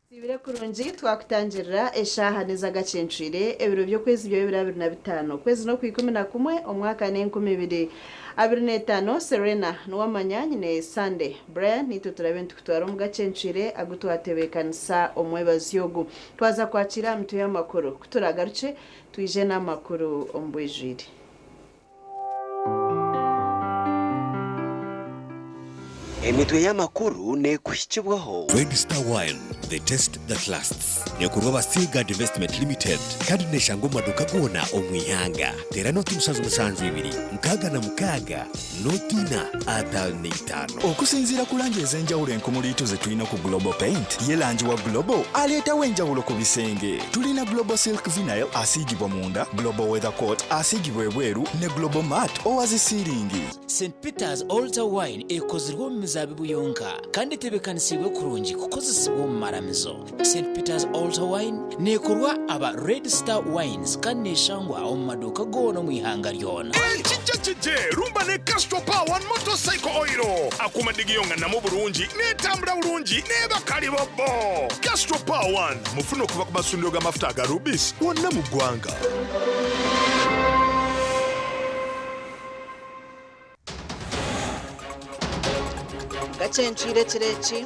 Tusiibire kurungi twakutangirira eshaaha n'ez'agacencwire ebiro by'okwezi bya 2025 okwezi n'okwikumi na kumwe omwaka n'enkumi ibiri abiri n'etaano Serena Nuwamanya nyine Sunday Brian naitwe turabe nitukutwara omu gacencwire agu twatebeekanisa omwebazyo ogu twaza kwakiira aha mitwe y'amakuru ku turagarukye twije n'amakuru omu bwijwire. Emitwe y'amakuru neekuhikibwaho. Red Star Wine, the taste that lasts. Neekorwa aba Seaguard Investment Limited kandi neeshangwa omu maduuka goona omu ihanga. Teera nooti 772 66 nooti ina 55. Okusinziira ku langi ez'enjawulo enkumuliitu ze tulina ku Global Paint, ye langi wa Global aleetawo enjawulo ku bisenge. Tulina Global Silk Vinyl asiigibwa munda, Global Weather Coat asiigibwa ebweru ne Global Matte owa zi siiringi. St Peter's Altar Wine ekozirwe omu mizaabibu yonka kandi etebeekanisiibwe kurungi kukozesibwa omu maramizo. St Peter's Altar Wine neekorwa aba Red Star Wines kandi neeshangwa omu maduuka goona omu ihanga ryona. Ekija kije rumba ne Castrol Power One Motorcycle Oil. Akuuma digiyonganamu bulungi, n'etambula bulungi n'eba kalibobbo. Castrol Power One mufune okuva ku masundiro g'amafuta aga Rubis wonna mu ggwanga. Gacencwire ekiro eki,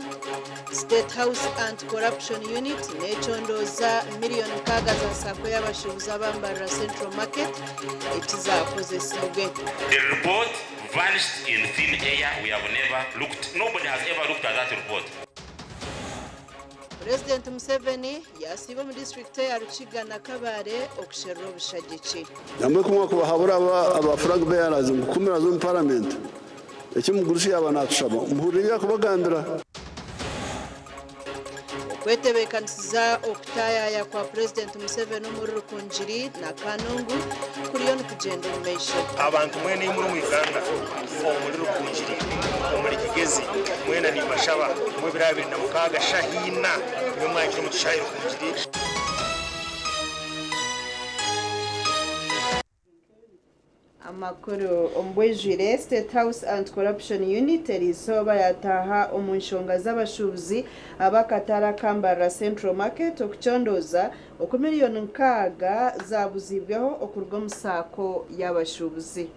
State House Anti-Corruption Unit neecondooza miriyoni nkaaga za saako y'abashuubuzi aba Mbarara Central Market ekizakozesibwe. The report vanished in thin air, we have never looked, nobody has ever looked at that report. Purezidenti Museveni yaasiiba omu disiturikiti eya Rukiga na Kabale okusherura obushagiki. Namwe ku mwakubahabura aba flag bearers ngu ku muraza omu paramenti, eki omugurusi yaaba naatushaba, muhurire ebi arikubagambira. Okwetebeekanisiza okutaayaaya kwa Purezidenti Museveni omuri Rukungiri na Kanungu kuriyo nikugyenda omu maisho. Abantu mwena ei muri omu Uganda, omuri Rukungiri, omuri Kigezi, mwena nimbashaba omu ebiro 26 shaaha ina mube mwahikire omu kishaayi Rukungiri. Amakuru omu bwijwire, State House Anti-Corruption Unit eriizooba yataaha omu nshonga z'abashuubuzi ab'akatare aka Mbarara Central Market okucondooza oku miriyoni nkaaga zaabuziibweho okuruga omu saako y'abashuubuzi.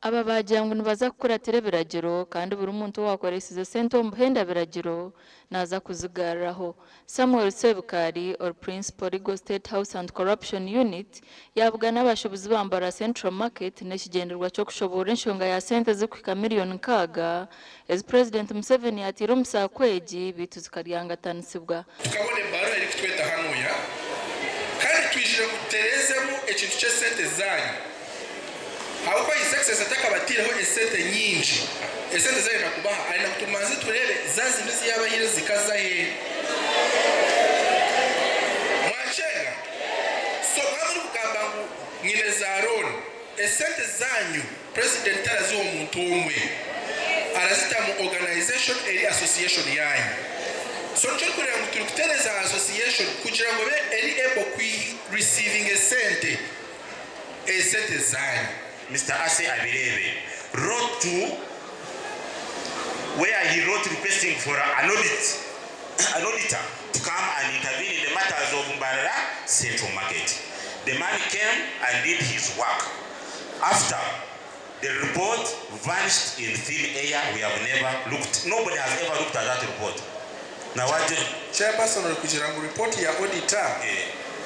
Aba baagira ngu nibaza kukuratira ebiragiro kandi buri muntu owaakoreisize sente omu buhenda biragiro naaza kuzigaruraho. Samuel Sebukari, ori Principal Legal State House Anti-Corruption Unit, yaabugana abashuubuzi ba Mbarara Central Market n'ekigyendererwa ky'okushoboorora enshonga ya sente ezirikuhika miriyoni nkaaga ezi Purezidenti Museveni yaataire omu saako egi beitu zikaryaangatanisibwa. Tukabona ebaruha erikutweta hanuya kandi twijire kutereezemu ekintu ky'esente zaanyu ahabw'okuba His Excellency atakabatiireho esente nyingi, esente ezi arenda kubaha arenda ngu tumanze tureebe zaazimwe ezi yaabahaire zikaza he. Mwankyenga? So mwaba murikugamba ngu nyine za loan, esente zaanyu President taraziha omuntu omwe, arazita mu organisation eri association yaanyu. So nikyo orikureeba ngu turikutereeza association kugira ngu ebe eri able ku receivinga esente, esente zaanyu. Mister Ase Abirebe wrote to where he wrote requesting for an audit, an auditor to come and intervene in the matters of Mbarara Central Market. The man came and did his work. After the report vanished in thin air, we have never looked, nobody has ever looked at that report. Now what do Chairperson orikugira ngu report ya auditor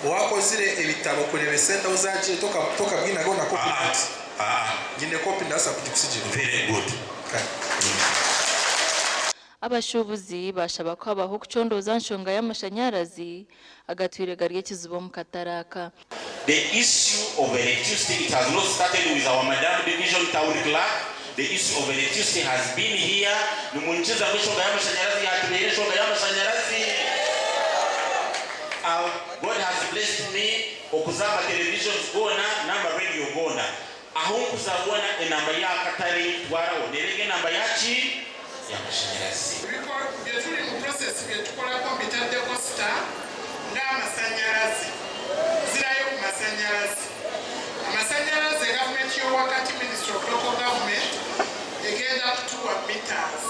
owakozire ebitabo kureeba esente ahu zagiire tokabwinaho na copy Ah, hati? ah, ah. Nyine copy ndabaasa kugikusigira. Very good. Kare. Abashuubuzi baashaba ku habaho okucondooza aha nshonga y'amashanyarazi agatwire gari ekizibu omu katare aka. The issue of electricity it has not started with our madam division town clerk, the issue of electricity has been here, nimunkiza ngu enshonga y'amashanyarazi yatubeire enshonga y'amashanyarazi. God has blessed me okuza aha ma televisions goona n'ama radio goona, ahu nkuza hoona enamba y'akatare ei nkutwaraho neeba eri enamba yaki? Y'amashanyarazi. Byeturi mu process byetukorako mbitaddeko star ng'amasanyalaze nzirayo ku masanyalaze amasanyalaze gavumenti y'owakati ministry of local government egenda kutuwa meters.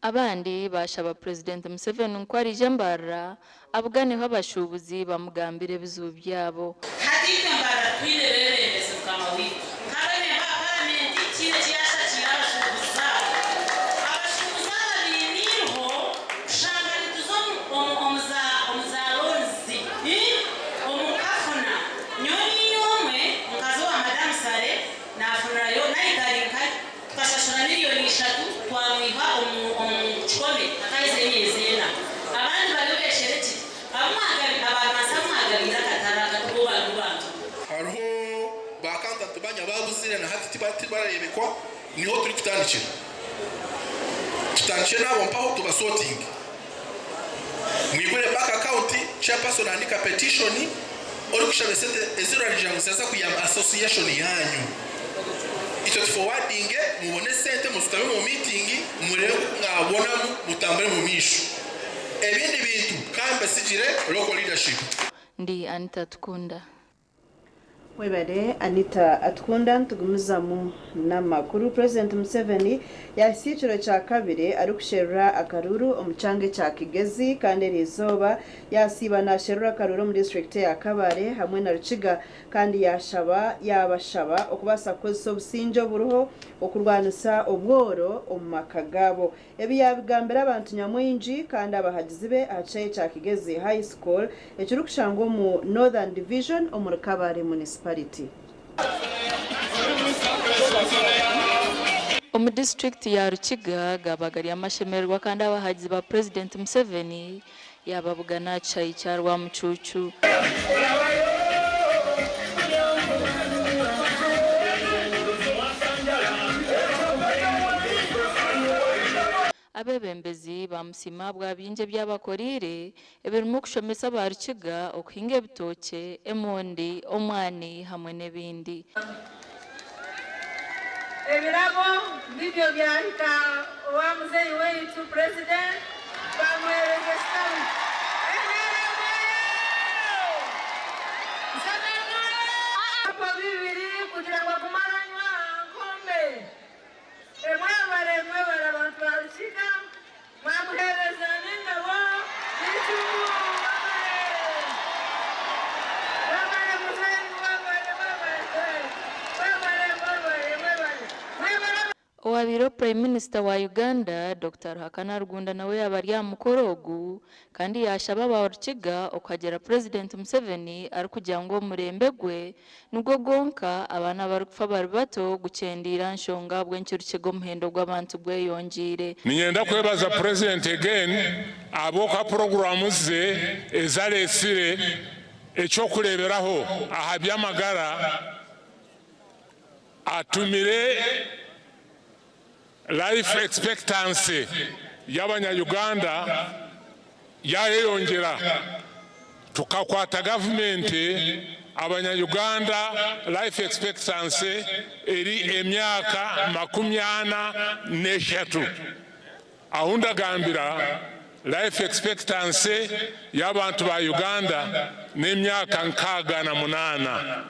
Abandi bashaba Purezidenti Museveni ngu ku araije Mbarara abuganeho abashuubuzi bamugambire ebizibu byabo. Hati itwe Mbarara twine beebembezi mukama waitu. Nk'abememba ba paramenti tihaine eki yaashakiire abashuubuzi aba. Abashuubuzi aba baine eiriho kushanga nituza omu omu za omu za loans omu nkafuna. Nyowe nyine omwe mukazi owa Madamu Sare naafunirayo naitari nkahi. Tukashashura miriyoni ishatu twamwiha omu omu kikome hakaheza emyezi ena. Abandi bariyo besherekire. Abu mwagabi aba kansa abu mwagabiire akatare aka tibo barimu bantu. Hariho ba accountant banyu ababuzire na hati tibararebekwa, niho turikutandikira. Tutandikire n'abo mpaho tubasotinge. Mwigure bank account, chairperson ahandika petition orikushaba esente ezirarugirira ngu ziraza kuyamba association yanyu. Itwe tufowadinge mubone esente muzitame omu meeting murebe oku mwabonamu mutambure omu maisho. Ebindi bintu kambesigire local leadership. Ndi Anita Tukunda. Webare Anita Atukunda. Nitugumizamu n'amakuru. Purezidenti Museveni yahitsya ekiro kya kabiri arikusherura akaruuru omu kyanga ekya Kigezi kandi eriizooba yasiiba nasherura akaruuru omu disiturikiti eya Kabale hamwe na Rukiga kandi yashaba yabashaba okubaasa kukozesa obusingye oburiho okurwanisa obworo omu maka gaabo. Ebi yaabigambira abantu nyamwingi kandi abahagizi be aha kishaayi kya Kigezi High School ekirikushangwa omu Northern Division omuri Kabale Municipality. Omu disiturikiti ya Rukiga gaaba gari amashemererwa kandi abahagizi ba Purezidenti Museveni yaababugana aha kishaayi kya Rwamucuucu. Abeebembezi baamusiima ahabwa bingi ebi abakoreire ebirimu okushomesa aba Rukiga okuhinga ebitookye, emondi, omwani hamwe n'ebindi. Ebirabo nibyo byahika owa muzeeyi waitu President bamuheereza ekitabo. Ebikopo bibiri kugira ngu agume aranywa aha nkombe. Mwebare, mwebare abantu ba Rukiga, mwamuheereza n'engabo n'icumu. Mwebare! Mwebare muzeeyi, mwebare, mwebare, mwebare, mwebare, mwebare, mwebare. Owaabaire Prime Minister wa Uganda, Dokita Ruhakana Rugunda nawe yaaba ari aha mukoro ogu kandi yaashaba aba Rukiga okuhagira Purezidenti Museveni arikugira ngu omurembe gwe nigwo gwonka abaana abarikufa bari bato gukyendeire aha nshonga ahabw'enki Rukiga omuhendo gw'abantu gweyongyeire. Niinyenda kwebaza Purezidenti again ahabw'okuha puroguraamu ze ezi areetsire eky'okureeberaho aha by'amagara atumire life expectancy y'abanya Uganda yayeyongyera. Tukakwata gavumenti abanya Uganda life expectancy eri emyaka 43. Ahu ndagambira life expectancy y'abantu ba Uganda n'emyaka 68.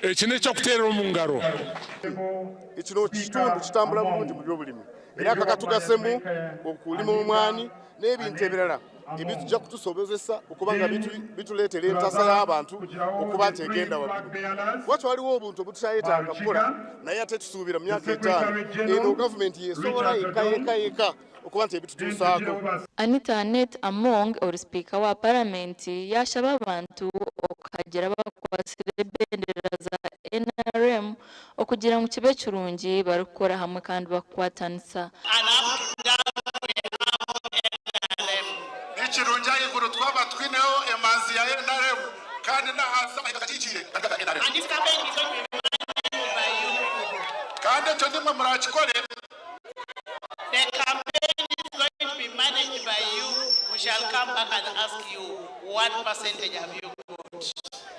Eki n'eky'okuteerera omu ngaro. Kino kitundu kitambura bulungi mu byobulimi era kakatugasemu okulima omwani n'ebintu ebirala ebitujja kutusobozesa okuba nga bituleetera entasa y'abantu okuba nti egenda waggulu. Wakyo waliwo obuntu obutukyayetaaga kukola naye ate tusuubira mu myaka etaano eno gavumenti yesobola yekka yekka yekka okuba nti ebitutuusaako. Anita Annet Among ori sipiika wa Paramenti yaashaba abantu okuhagira abakwatsire ebendera za NRM okugira ngu kibe kirungi barikukora hamwe kandi bakukwatanisa. Ni kirungi ahaiguru twaba twineho emanzi ya NRM kandi n'ahansi amahega gakikiire gari aga NRM. Kandi ekyo nimwe muraakikore. The campaign is going to be managed by you. We shall come back and ask you what percentage have you got.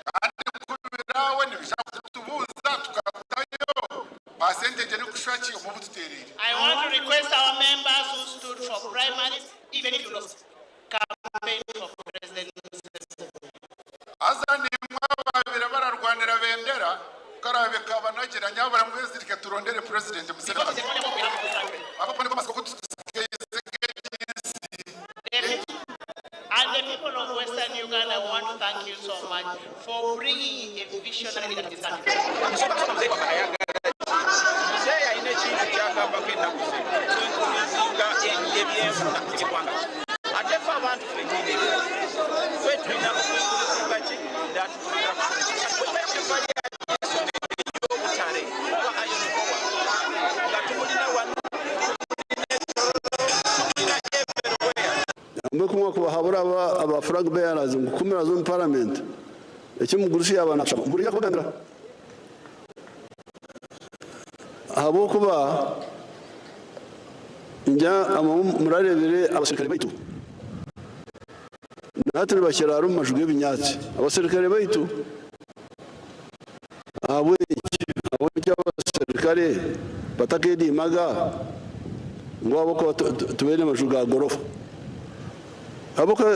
Kandi ku biraabe nibija kutubuuza tukatayo percentage erikushusha ki omu bututeereire. I want to request our members who stood for primaries, even if you lost, campaign for President Museveni. Haza nimwe ababaire bararwanira bendera karabe kabanagira nyabura mwezirike turondere President Museveni. Ahabw'okuba niko masiko ku tusigaire. Thank you so much for bringing a visionary leader to this country. Muzeeyi alina ekintu kyagambako ennaku zino tulizinga ebyenfuna eggwanga ate fe abantu fenyini fe tulina okulizinga ki that ey'obutale oba iron ore nga tumulina wano. Mwe kumwe kubahabura aba flag bearers ngu kumira zo mu parliament ekimugurusi yaba nashaba mburi yakugambira ahabwokuba njya murarebere abasirikare baitu natwe nibakirara omu maju g'ebinyatsi abasirikare baitu ahabweki ahabweki abasirikare batakedimaga ngu ahabwokuba tubeine amaju ga gorofa ahabwokuba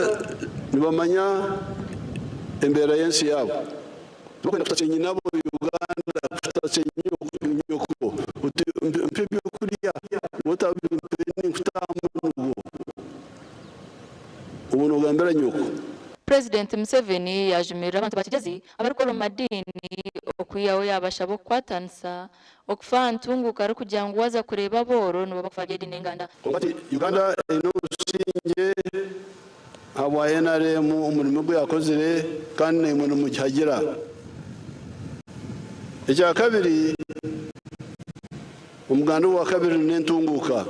nibamanya embeera y'ensi yaabo tibakwenda kutatsa nyinabo Uganda kutatsa nyoko uti mpe ebyokurya otabimpe ninkutamu ubu nogambira nyoko. President Museveni yajumirira abantu ba Kigezi abarikukora omu madiini okwihaho yabashaba okukwatanisa okufa ntunguka arikugira ngu waza kureeba abooro nibo bakufa by'ediini enganda. Kwonka Uganda eine obusinge habwa NRM omurimo ogu yakozire kandi naimwe nimugihagira. Ekya kabiri omuganda owa kabiri n'entunguka.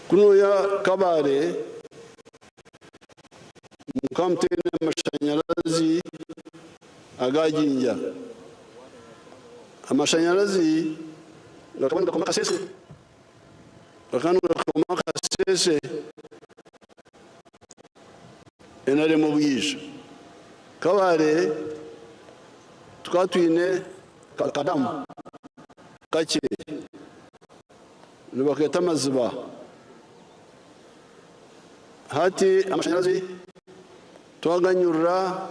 Kunoya Kabale mukamutene amashanyarazi agajinja amashanyarazi gakaba gakoma Kasese gakaba gakoma Kasese NRM obwija Kabale tukatwine kadamu kakye nibaketa amaziba hati amashanyarazi twaganyurira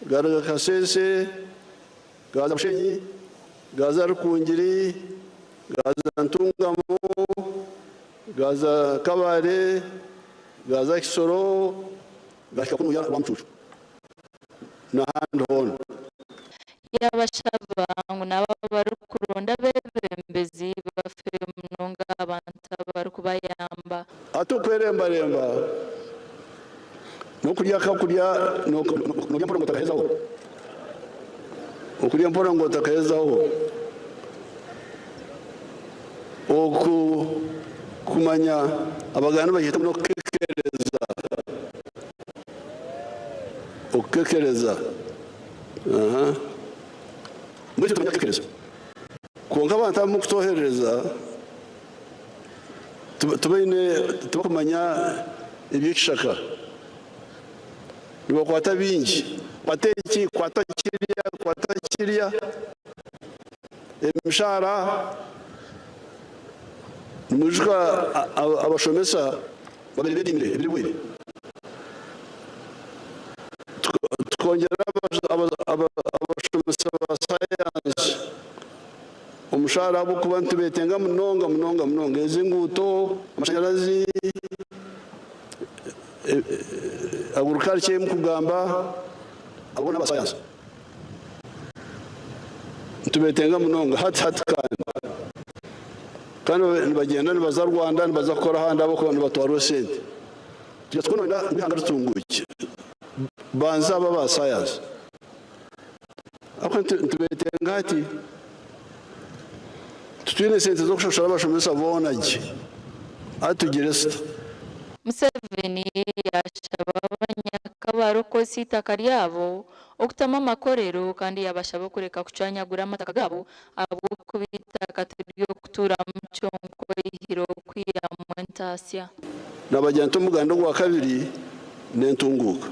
garuga Kasese gaza Bushenyi gaza Rukungiri gaza Ntungamo gaza Kabale gaza Kisoro gashika kuno ya Rwamcucu n'ahandi hona. Yabashaba ngu nabo abarikuronda abebembezi bafe munonga abantu abarikubayamba. Ate okwerembaremba n'okurya akakurya n'orya mpora ngu otakahezaho okurya mpora ngu otakahezaho oku kumanya abaganda bahita n'okukekereza okukekereza aha mbwenu tumanya kukekereza kwonka abantu abamu kutoherereza tubaine tubakumanya eby'ekishaka nibakwata bingi kwata eki kwata kiriya kwata kiriya emishahara nimujuka abashomesa babiri bedimire ebiri bwire tukongera abashomesa ba sayansi omushahara ahabw'okuba nitubetenga munonga munonga munonga ezi nguuto amashanyarazi agriculture mukugamba abo n'abasayansi nitubetenga munonga hati hati kandi kandi nibagenda nibaza Rwanda nibaza kukora ahandi ahabw'okuba nibatwarwa esente tujya twonona ibihanga tutunguke banza aba ba sayansi ariko nitubetenga hati tutwine esente z'okushoshora abashomesa boona gye atugire sita. Museveni yashaba abanyakabaro kukozesa itaka ryabo okutama amakorero kandi yabashaba okureka kucwanyagura amataka gabo ahabw'okuba itaka tiry'okuturamu kyonka oihire okwihamu entasya. Nabagira nti omuganda ogwa kabiri n'entunguka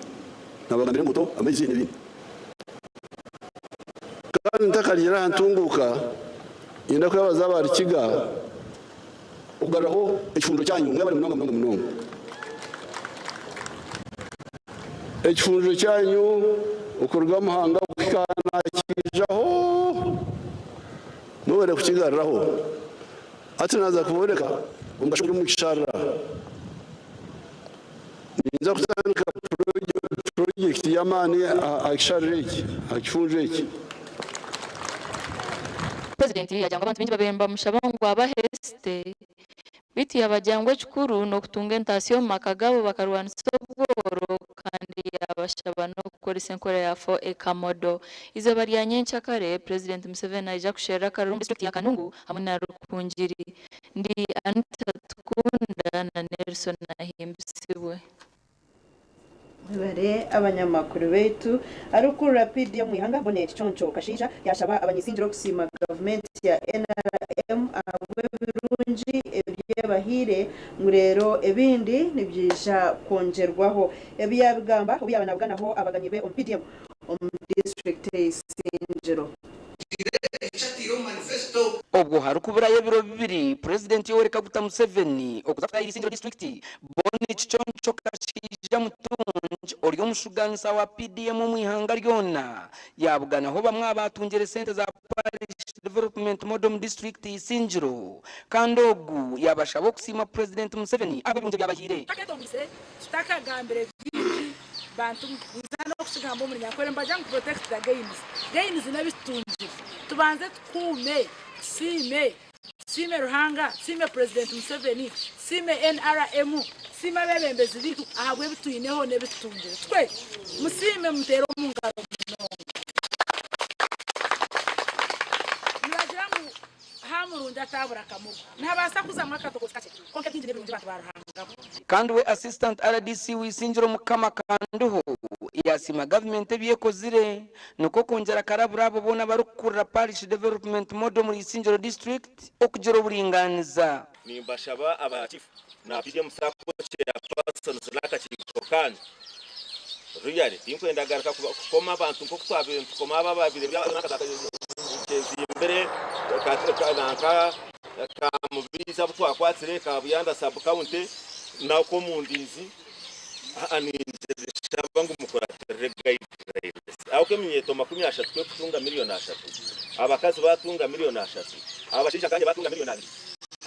nabagambira enguuto amaizi n'ebindi kandi ntakaryera aha ntunguka nyenda kwebaza abarikiga okugaruraho ekifundo kyanyu mwebare munonga munonga munonga ekifundo kyanyu okuruga Muhanga kuhika nakijaho mwebare kukigaruraho ati naza kuboreka omugasho guri omu kisharara. Ninza kutandika purojekiti y'amaani aha kishariro eki, aha kifunjo eki. Purezidenti yaagira ngu abantu baingi babaire nibamushaba ngu abahe esente beitu yaabagira ngu ekikuru n'okutunga entaasya omu maka gaabo bakarwanisa obworo kandi yaabashaba n'okukoresa enkora ya Four Acre Model. Eizooba rya nyenkyakare, Purezidenti Museveni naija kusherura akaruru omu disiturikiti ya Kanungu hamwe na Rukungiri. Ndi Anita Tukunda na Nelson Ahimbisibwe. Mwebare abanyamakuru baitu. Arikukurira PDM omu ihanga Bonnet Kiconco Kashaija yashaba abanyisingiro kusiima gavumenti ya NRM ahabw'ebirungi ebi ebahaire ngu reero ebindi nibyija kwongyerwaho. Ebi yabigamba obu yaaba nabuganaho abaganyi be omu PDM omu disiturikiti ey'Isingiro. Obwo harikuburayo ebiro bibiri Purezidenti Yoweri Kaguta Museveni okuza kutaaha Isingiro disiturikiti, Bonny Kiconco Kashaija Mutungi ori omushugaanisa wa PDM omu ihanga ryona yaabuganaho bamwe aha baatungire sente za Parish Development Model omu disiturikiti Isingiro kandi ogu yaabashaba okusiima Purezidenti Museveni ahabw'ebirungi ebi abahaire. Tutaketongwise tutakagambire bingi bantu ninza n'okukigamba omu Runyankore nibagira ngu protect the gains, gains n'ebitutungire tubanze tukuume tusiime, tusiime Ruhanga, tusiime President Museveni, tusiime NRM, tusiime abebembezi beitu ahabw'ebi twineho n'ebitutungire. Tikwe? Musiime muteere omu ngaro munonga. Nibagira ngu Ha murungi ataabura kamogo. Nihabaasa kuzamu akatogozi kakye, kwonka ebingi n'ebirungi abantu ba Ruhanga bo. Kandi we Assistant rdc w'Isingiro Mukama Kandiho yasiima gavumenti ebi ekozire nikwo kwongyera akarabura abo boona abarikukurira Parish Development Model omuri Isingiro District okugira oburingaaniza. Nimbashaba aba Chief na PDM Sacco Chairpersons n'akakiiko kanyu really tinkwenda garuka kukoma abantu nk'oku twabaire nitukoma abo ababaire Kyezimbire nanka Kamubiizi abu twakwatsire Kabuyanda sub county n'okomundiizi ninshaba ngu mukuratirire guidelines ahabw'okuba eminyeeto 30 kwekutunga 30,000,000 abakazi batunga 30,000,000 abashaija nkanye batunga 2,000,000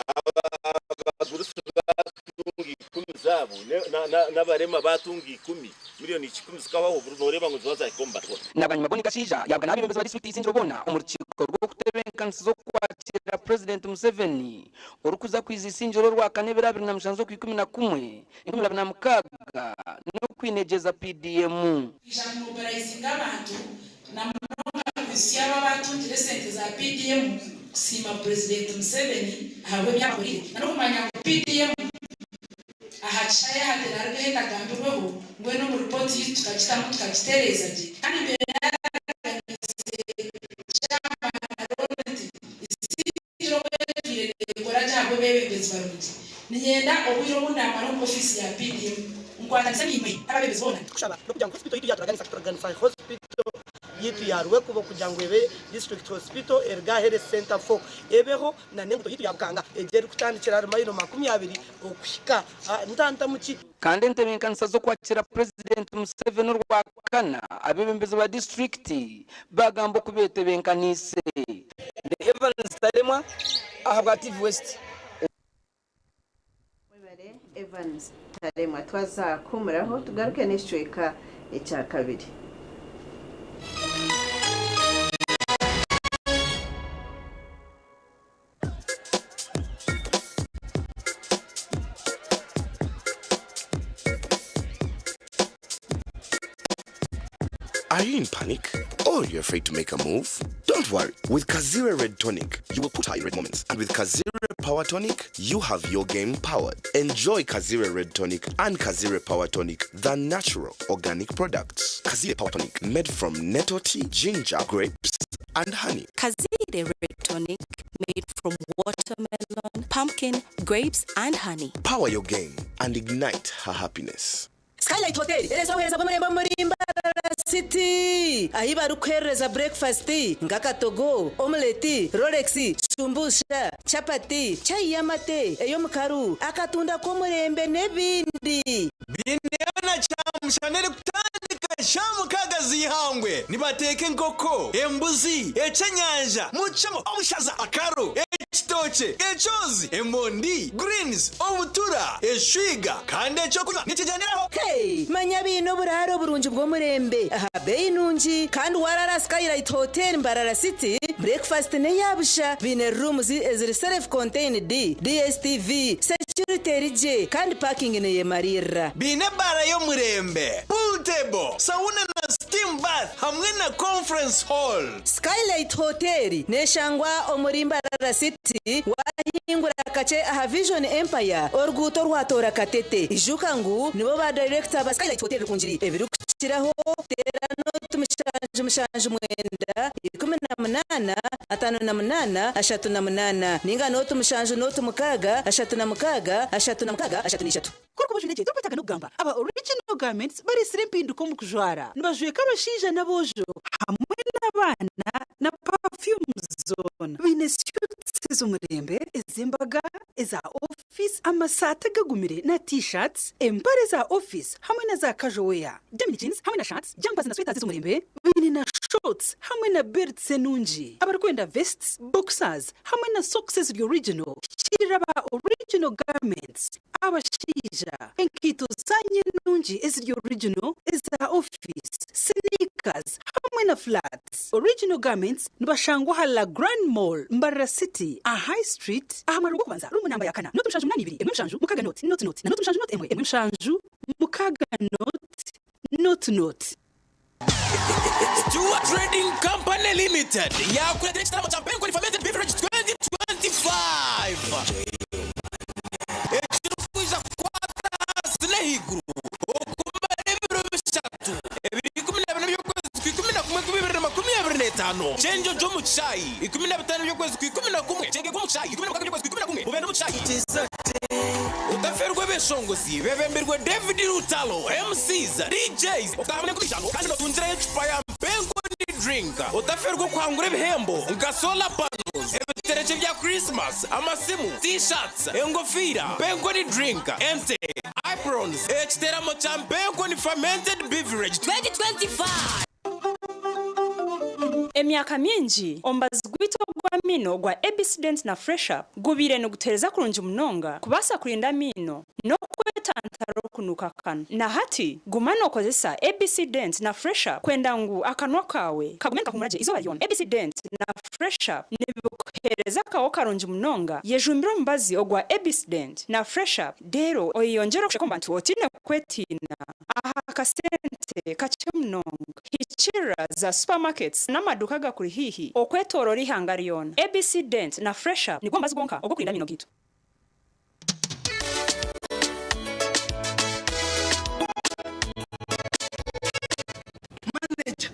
Abagurusi baatunga ikumi zaabo, n'abarema baatunga ikumi, 1,000,000 zikahwaho, buri nooreeba ngu niziba zaahika omu bato. Na bwanyima Bonny Kashaija yaabuga n'abeebembezi ba disiturikiti y'Isingiro boona omu rukiiko rw'okutebeekanisiza okwakira Purezidenti Museveni orikuza kwiza Isingiro orwakana ebiro 27 z'Okwikumina-kumwe 2026 n'okwinegyeza PDM. Twija kumobilizinga abantu na munonga kuhitsya abo abaatungire esente za PDM kusiima Purezidenti Museveni ahabw'ebi abakoreire na n'okumanya ngu PDM aha kishaayi aha terarugeho etagambirweho mbwenu omu ripooti yaitu tukagitamu tukagitereeza gye kandi mbaire naraganiise Chairman Aaron nti Isingiro oku etwire neekora gye ahabw'abeebembezi barungi. Niinyenda obwire obu ndaamara omu ofiisi ya PDM nkwatanise naimwe n'abeebembezi boona. Kushaba n'okugira ngu hospital yitu yaturaganisa kituraganisa hospital yitu ya Rwekubo kugira ngu ebe district hospital eruge aha health center 4 ebeho na n'enguto yitu ya Bukanga egyo erikutandikira ahari mayiro 20 okuhika Ntantamuki. Kandi entebeekanisa z'okwakira Purezidenti Museveni orwakana, abeebembezi ba disiturikiti baagamba oku beetebenkaniise. Ndi Evans Taremwa ahabwa TV West. Mwebare Evans Taremwa. Twaza kuhumuraho tugaruke n'ekicweka ekyakabiri. Are you in panic? Or you're afraid to make a move? Don't worry. With Kazire Red Tonic, you will put her in red moments. And with Kazire Power Tonic, you have your game powered. Enjoy Kazire Red Tonic and Kazire Power Tonic, the natural organic products. Kazire Power Tonic, made from nettle tea, ginger, grapes, and honey. Kazire Red Tonic, made from watermelon, pumpkin, grapes, and honey. Power your game and ignite her happiness. Skylight Hotel ereeza obuheereza bw'omurembe omuri Mbarara City ahi barikuheereza breakfast nk'akatogo, omelette, rolex, shumbusha, chapati, chai y'amate, ey'omukaru, akatunda k'omurembe n'ebindi. Bineyo na kyamushana erikutandika shaaha mukaaga z'eihangwe. Nibateeka enkoko, embuzi, ekyenyanja, mucemo, obushaza, akaru, Ekitookye, ekyozi, emondi, greens, obutura, eshwiga kandi ekyokunywa nikigyenderaho. Hey! Manya baine oburaaro burungi bw'omurembe aha beeyi nungi kandi warara Skylight Hotel Mbarara City, breakfast n'eya busha, baine rooms eziri self contained, DSTV, security eri gye kandi parking neyemariirira. Baine ebaara y'omurembe, pool table, sauna na steam bath hamwe na conference hall. Skylight Hotel neshangwa omuri Mbarara City wahingura kakye aha Vision Empire oruguuto orwatoora Katete. Ijuka ngu nibo ba director ba Skylight Hotel Rukungiri. Ebirikukiraho teera noti 779 18 58 ninga noti 7 06 36 36 33. Ku orikuba ojwaire gye torikwetaaga n'okugamba. Aba Original Garments bareetsire empinduka omu kujwara. Nibajweka abashaija n'aboojo hamwe n'abaana na perfumes zoona. Baine suits ez'omurembe, ez'embaga, eza ofiisi, amasaati agagumire na t-shirts, empare za ofiisi hamwe na za casual wear, denim jeans hamwe na shirts, jumpers na sweaters ez'omurembe. Baine na shorts hamwe na belts enungi. Abarikwenda vests, boxers hamwe na socks eziri original, hikiirira aba Original Garments. Abashaija, enkaito zaanyu enungi eziri original, eza ofiisi, sneakers hamwe na flats. Original Garments nibashangwa aha La Grande Mall, Mbarara City, aha High Street, aha mwaro gw'okubanza, ruumu namba ya kana, noti 7 82 1 7 6 noti noti noti na noti 7 noti 1 1 7 6 noti noti noti. Stewart Trading Company Limited yakuleetera ekitaramo kya Mpenkwani Fermented Beverage 2025 ekirikwija kukwata ahansi n'ahaiguru okumara ebiro bishatu, ebiro 14 by'okwezi kwa 11 2025, Kyenjojo omu kishaayi, 15 by'okwezi kwa 11, Kyegegwa omu kishaayi, 16 by'okwezi kwa 11, Bubende omu kishaayi. Otaferwa ebeshongozi bebembirwe David Lutalo, MCs, DJs, okutaahamu n'enkumi ishano kandi notungirayo ecupa ya Mpenkoni Drink. Otaferwa okuhangura ebihembo nka solar panels, ebiterekye bya Christmas, amasimu, T-shirts, engofiira, Mpenkoni Drink, ente, aprons, ekiteramo kya Mpenkoni Fermented Beverage 2025. Emyaka mingi, omubazi gwaitu ogw'amaino ogwa ABC Dent na Fresh Up gubaire nigutuheereza kurungi munonga kubaasa kurinda amaino n'okwetantara okunuuka akanwa. Na hati, guma nookozesa ABC Dent na Fresh Up kwenda ngu akanwa kaawe kagume nikahumura gye eizooba ryona. ABC Dent na Fresh Up nibikuheereza akahooho karungi munonga. Yejumbire omubazi ogwa ABC Dent na Fresh Up reero oyeyongyere okusheka omu bantu otaine kwetiina aha kasente kakye munonga. Hikirira za supermarkets n'amaduuka agakuri haihi okwetooroora eihanga ryona. ABC Dent na Fresh Up nigwo mubazi gwonka ogw'okurinda amaino gaitu. Manager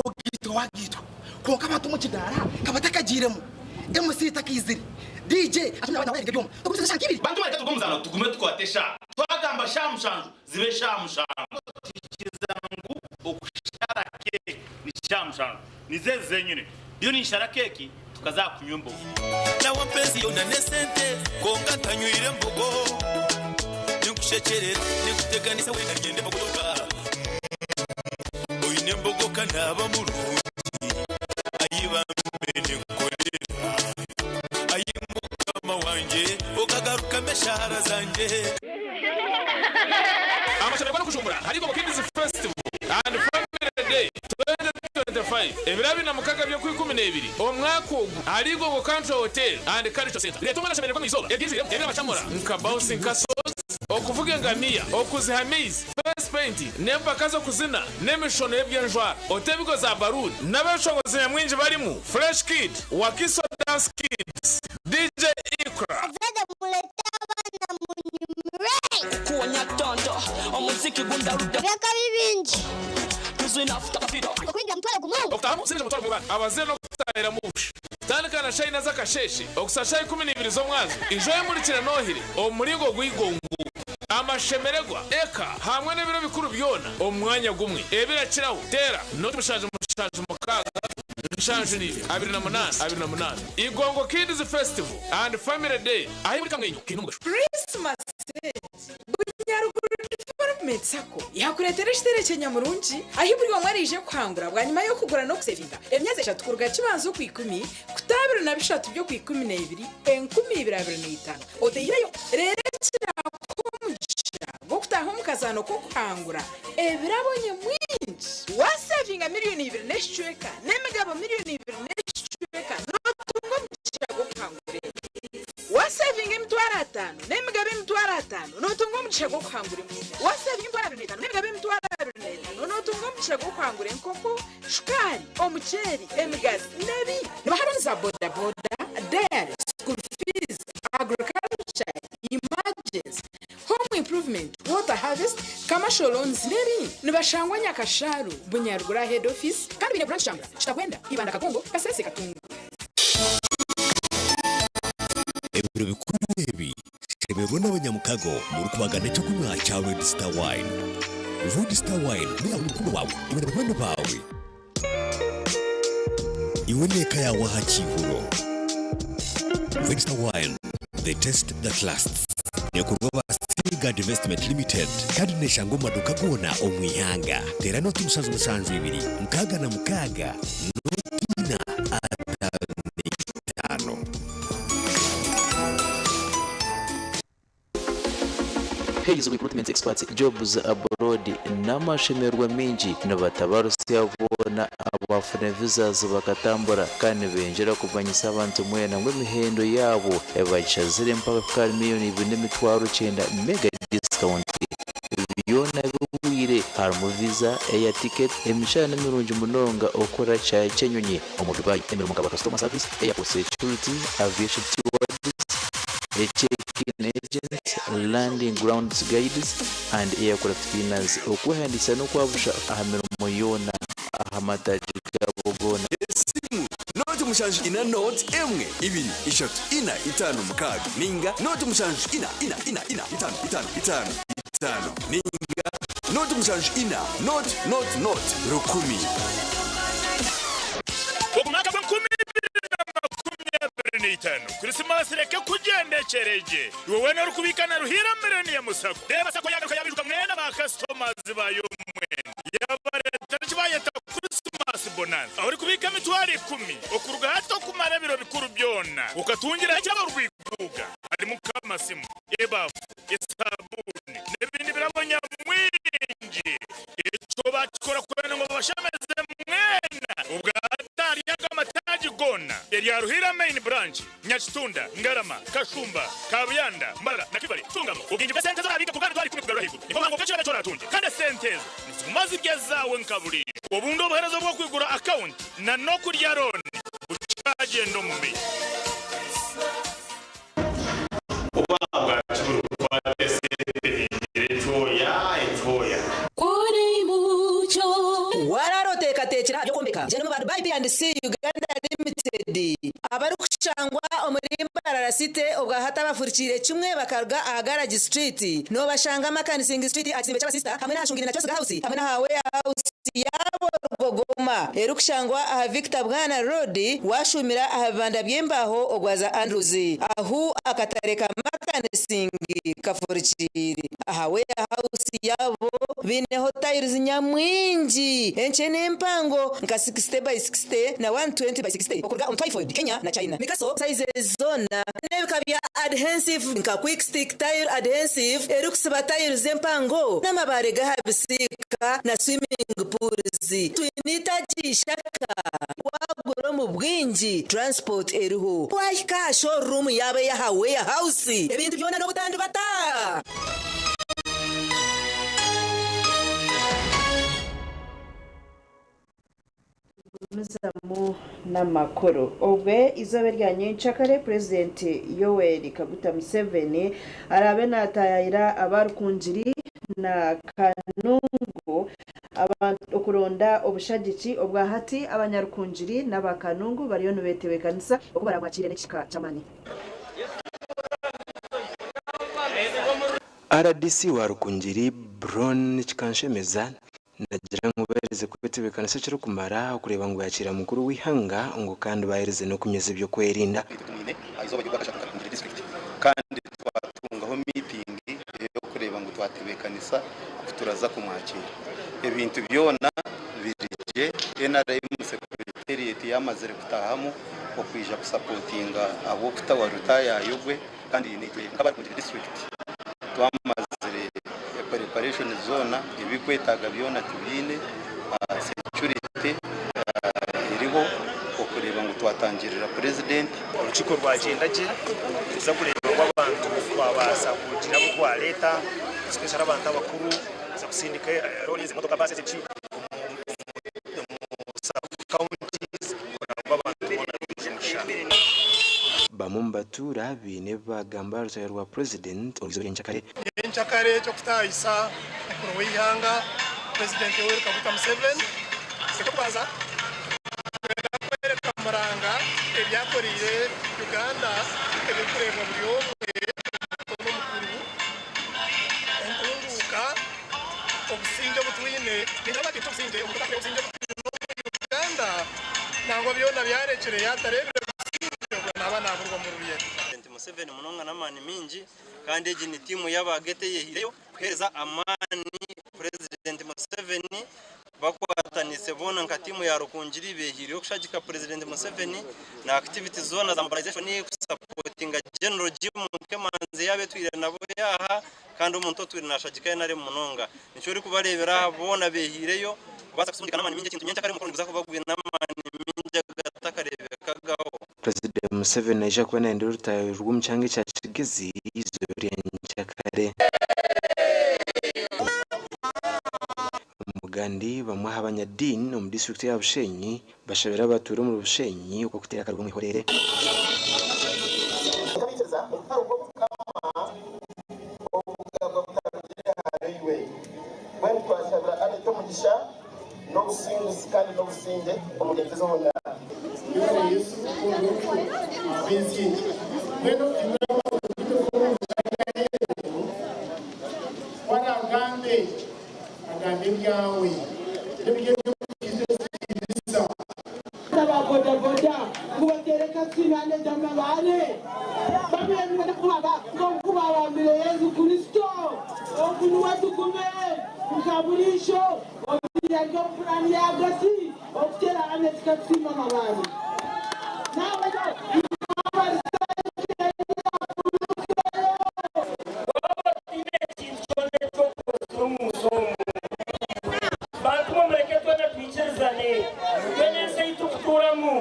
ogaitwa wagaitwa kwonka abantu omu kidaara ka batakagiiremu, MC takaizire, DJ ariyo nawayaringa ebyoma, tokugumizamu eshaaha nk'ibiri. Bantu mwe reka turuge omu muzaano tugume tukwate eshaaha. Twagamba shaaha mushanju zibe shaaha mushanju. Tuhikiiriza ngu okushara keeki ni shaaha mushanju. Nizo ezi zenyine. Ndiyo ninshara keeki tukaza aha kunywa embogo. Nawe mpenzi yoona n'esente kwonka ntanywire mbogo. Ninkushekyerera, ninkuteganisa weena niinyenda embogo yonka. Oine embogo ka naaba murungi, ai bambe ninkukorera. Ai Mukama wangye, okagarukamu eshaara zangye. Amashemererwa n'okujumbura ahari Igogo Kids Festival and Family Day 2025 ebiro 26 by'Okwikumineebiri omwaka ogu ahari Igogo Country Hotel and Cultural Centre. Reeta omwana ashemererwe omu izooba eryijwiremu ebirabashamura nka bouncing castles, okuvuga engamiya, okuziha amaizi, face painting n'empaka z'okuzina n'emishono y'eby'enjwara. Ote ebigo za baruuni n'abeshongozi nyamwingi barimu Fresh Kid, Wakiso Dance Kids, DJ Iqra. Azaire mulete abaana munyumire. Kukuwonya tonto omuziki gundarude. Eby'akabi bingi. Okwingira 10,000. Okutahamu siringi 30,000 abazaire n'okutahiramu busha. Tandika na shaaha ina z'akasheeshe okuhitsya shaaha 12 z'omwazyo. Ija oyemurikire n'ohire omu muringo gw'eigongo, amashemererwa, eka hamwe n'ebiro bikuru byona omu mwanya gumwe. Ebirakiraho, teera noti 7 7 6 7 28 28. Igongo Kids Festival and Family Day ahi buri kamwenyo kaine omugasho. Christmas Bunyaruguru Development. Recruitment Sacco yakureetera ekitereke nyamurungi ahi buri omwe araije kuhangura bwanyuma y'okugura n'okusevinga emyezi 3 kuruga kibanza oku 10 kuta 23 by'oku 12 2025 oteireyo rero ekirakomugisha gw'okutaha omu kazaano k'okuhangura ebirabo nyamwingi wasevinga miliyoni 2 n'ekicweka n'emigabo miliyoni 2 n'ekicweka n'otunga omugisha gw'okuhangura wasevinga 500,000 n'emigabo 500,000 n'otunga omugisha gw'okuhangura wasevinga 25,000 n'emigabo 25,000 n'otunga omugisha gw'okuhangura enkoko, shukaari, omuceeri, emigazi n'ebindi. Nibaha za bodaboda, dairy, school fees, agriculture, emergency, home improvement, water harvest, commercial loans n'ebindi. Nibashangwa Nyakasharu, Bunyaruguru head office, kandi baine branch Shangura, Kitakwenda, Ibanda, Kagongo, Kasese, Katungu. Ebiro bikuru ebi shemererwa n'abanyamukago murikubagana ekyokunywa kya Red Star Wine. Red Star Wine neyawe n'omukundo wawe, iwe na banywani bawe, iwe n'eka yawe aha kiihuro. Red Star Wine, the taste that lasts. Nekorwa ba Seagard Investment Limited kandi neshangwa omu maduuka goona omu ihanga. Teera noti 772 66 0 4 55. Hayes Recruitment Experts Jobs Abroad n'amashemererwa mingi nibatabarusya boona abafuna visas bakatambura kandi nibenjera kumanyisa abantu mwena ngu emihendo yaabo ebakishazire mpaka kukari miliyoni 2 900,000 mega discount. Byona bihwire, harimu visa, air ticket, emishahara n'emirungi munonga, okukora kyayi ky'enyonyi omu Dubai, emirimo nka customer service, airport security, aviation stewards, check-in agents, landing grounds guides and aircraft cleaners. Okwehandiikisa n'okwabusha aha mirimo yoona aha mataagi gabo goona. Esimu 074 0 1 2 3 4 5 6 ninga 074 4 4 4 5 5 5 5 ninga 074 0 0 0 1000. Omwaka gwa 2025 Krisimasi reke kugendekereje iwe wena uri kubika na Ruhira Millennium Sacco. Reba, Sacco yagaruka yabiruka mwena ba customers bayo mwena yabareta kibayeta Christmas bonus, aho uri kubika 100,000 okuruga hato kumara ebiro bikuru byona ukatungiraho ekirabo rwiguga, harimo nk'amasimu, ebafu, esabuni n'ebindi birabo nyamwingi. Ekyo bakikora kwenda ngo babashameze mwena. Ubwataryaga amataagi gona erya Ruhira main branch, Nyakitunda, Ngarama, Kashumba, Kabuyanda, Mbarara na Kibale. Tungamo ubwingi bwa sente zorabika ku 10,000 kugarura higuru, niko bango bw'ekirabo cyoratunge, kandi sente ezo niziguma zirya zawe nka burijo. Obundi obuherezo bwo kwigura account na no kurya loan bucyagenda omu meyi. Obwabwaki buri kukwata esente hingire ekyoya ekyoya. Kuri mucyo wararoteekateekera by'okwombeka genda omu ba Dubai P&C Uganda Limited abarikushangwa omuri Mbarara City, obwahati abafurikiire kimwe bakaruga aha Garage Street. Nobashanga Makanising Street aha kizimbe ky'abasista, hamwe n'ahashungire na Kyosiga House, hamwe n'aha warehouse yabo Rugogoma erikushangwa aha Victor Bwana Road, washumira aha bibanda by'embaho ogwaza Andrews, ahu akatare ka Makanising kafurikiire. Aha warehouse yabo biineho tiles nyamwingi enkye n'empango nka 60 by 60 na 120 by 60 okuruga omu Twyford, Kenya na China. Mikaso sizes zoona n'ebika bya adhesive nka quick stick tile adhesive erikusiba tiles empango n'amabaare g'aha bisiika na swimming pools. Twine itaagi ishaka, wagura omu bwingi transport eriho. Wahika aha showroom yaabo ey'aha warehouse ebintu byona n'obutandu bata. Tugumizamu n'amakuru. Obwe izooba erya nyencakare, Purezidenti Yoweri Kaguta Museveni araabe naataayayira abarukungiri na Kanungu okuronda obushagiki. Obwa hati abanyarukungiri n'aba Kanungu bariyo nibetebeekanisa oku baraamwakiire n'ekihika ky'amaani. RDC wa Rukungiri, Bron Kikanshemeza nagira ngu baaherize kwetebeekanisa ekirikumara okureeba ngu baakiira mukuru w'eihanga ngu kandi baaherize n'okunyweza eby'okwerinda. Tumwine aha izooba ry'Ogwakashatu nka Rukungiri district kandi twatungaho meeting ey'okureeba ngu twatandika. kwetebeekanisa oku turaza kumwakiira. Ebintu byona biri gye, NRM Secretariat yamazire kutahamu okwija kusapotinga ahabw'okutawa rutaayaayo gwe kandi naitwe nk'abarikugira disiturikiti twamazire preparations zoona, ebirikwetaaga byona tubiine, security eriho okureeba ngu twatangirira Purezidenti. Orukiiko rwagyenda gye kuza kureeba ngu abantu twabaasa kugira abu twareeta especially abantu abakuru kuza kusindika loores, emotoka, baasi eki omu sub counties kureba ngu abantu boona baija omu kishaayi. Bamwe omu batuura baine ebi baagamba aha rutaayo rwa Purezidenti orw'eizooba ry'enkyakare. Nyenkyakare eky'okutaahisa mukuru w'eihanga Purezidenti Yoweri Kaguta Museveni, eky'okubanza nitwenda kworeka Muranga ebi akoreire Uganda ebirikureebwa buri omwe omuto n'omukuru, entunguuka, obusingye obu twine, obusingye obu twine omu Uganda nangwa byona byarekire yaatareebire busingye obwo naaba naaburwa omu rurye. Purezidenti Museveni munonga n'amaani maingi kandi egi ni tiimu y'abaageta eyehiireyo kuheereza amaani Purezidenti Museveni bakwatanise boona nka tiimu ya Rukungiri behiireyo kushagika Purezidenti Museveni na activities zoona za mobilization kusapotinga General Jim Nkemanzi yaaba etwire nabo yaaha kandi omuntu otwire nashagika NRM munonga. Nikyo orikubareebera aha boona behiireyo kubaasa kusindika n'amaani maingi ekintu nyenkyakare omukoro niguza kuba gwine amaani maingi agatakareebekagaho. Purezidenti Museveni naija kuba nayenda orutaayo rw'omu kyanga ekya Kigezi eizooba rya nyenkyakare. Omugandi bamwe aha banyadiini omu disiturikiti ya Bushenyi bashabire abatuura omuri Bushenyi okuteera akarugu omu ihorere. Agamba ebyawe n'ebiri eby'okutiisa ekitiinisa. Aba bodaboda ngu bateere Katsiinane amabaare bamwe nibaba nk'oku baabambire Yesu Kristo. Ogu niwe tugume nka buriisho obiire ari omu puraani y'ahagati okuteera Annet Katsiima amabaare. N'ahabw'ekyo Waaba otaine ekintu kyona eki okozire omu nsi omu, bantu mwe mureke twena twikirizane, twena ensi ei turikutuuramu,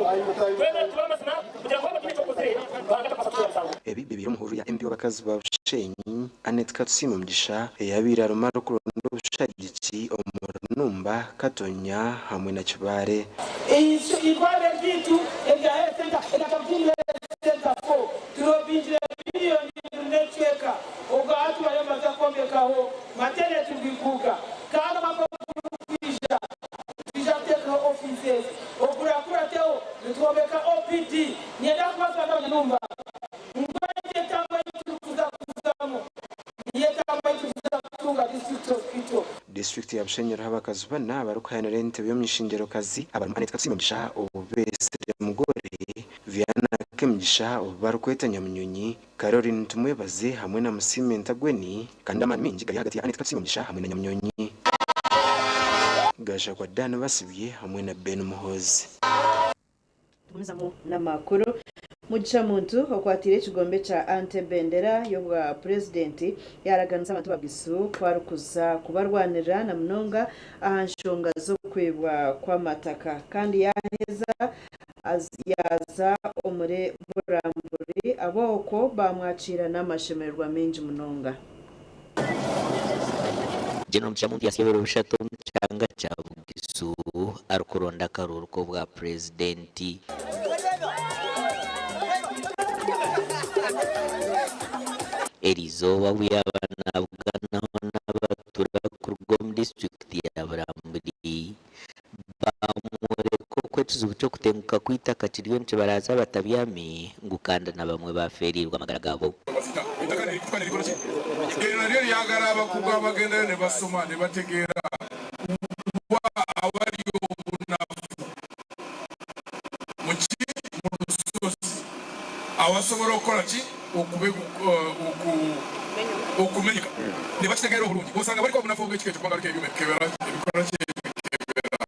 twena tube amazima kugira ngu waaba otaine eki okozire, Ruhanga atakubaasa kukucwera omusango. Ebi bibaire omu hururu ya MP w'abakazi ba Bushenyi, Annet Katusiime Mugisha eyabaire arimu arikuronda obushagiki omuri Numba, Katonya hamwe na Kibaare. Eirwariro ryaitu erya Health Centre erya Kabutimba Health Centre 4 turobingire biriyoni ibiri n'ekicweka obwo hati bariyo nibaza kwombekaho maternity Rwiguuka kandi omwaka ogurikwija nitwija kuteekaho offices ogurakurateho nitwombeka OPD. Niinyenda kubaasa n'abanyanumba ngu egi entambo ei turikuza kuzamu niyo entambo ei turikuza kutunga District Hospital. Disiturikiti ya Bushenyi eriho abakazi bana abarikuhayanira entebe y'omuny'eishengyero-kazi abarimu Annet Katusiime Mugisha, Obubeesire Mugore, Viana Kemigisha obu barikweta Nyamunyonyi, Caroline Tumwebaze hamwe na Musiime Ntagweni kandi amaani maingi gari ahagati ya Annet Katusiime Mugisha hamwe na Nyamunyonyi. Gashakwa Dan Basibye hamwe na Ben Muhoozi. Tugumizamu n'amakuru. Mugisha Muntu okwatiire ekigombe kya Ante bendera y'obwa Purezidenti yaaraganisa abantu ba Bugisu ku arikuza kubarwanirira na munonga aha nshonga z'okwibwa kw'amataka kandi yaaheza yaaza omuri Buramburi ab'okwo baamwakiira n'amashemererwa maingi munonga. General Mugisha Muntu yasya ebiro bishatu omu kyanga kya Bugisu arikuronda akaruuru k'obwa Purezidenti. Eriizooba obu yaaba nabuganaho n'abatura kuruga omu disiturikiti ya Buramburi, baamworeka oku ekizibu ky'okutenguka kw'eitaka kiriyo nikibaraaza abatabyami ngu kandi na bamwe baafeereirwe amagara gaabo. Eitaka nirikufa nirikora ki? Eryo naryo ryagara abakugu abagendayo nibasoma nibategeera kuba awari obunafu muki? Mu rushozi awasobora okukora ki? okumenyeka nebakitegeera obulungi osanga baliko obunafu obw'ekika ekyo kubanga baliko ebyuma ebikebera ebikola ki ebikebera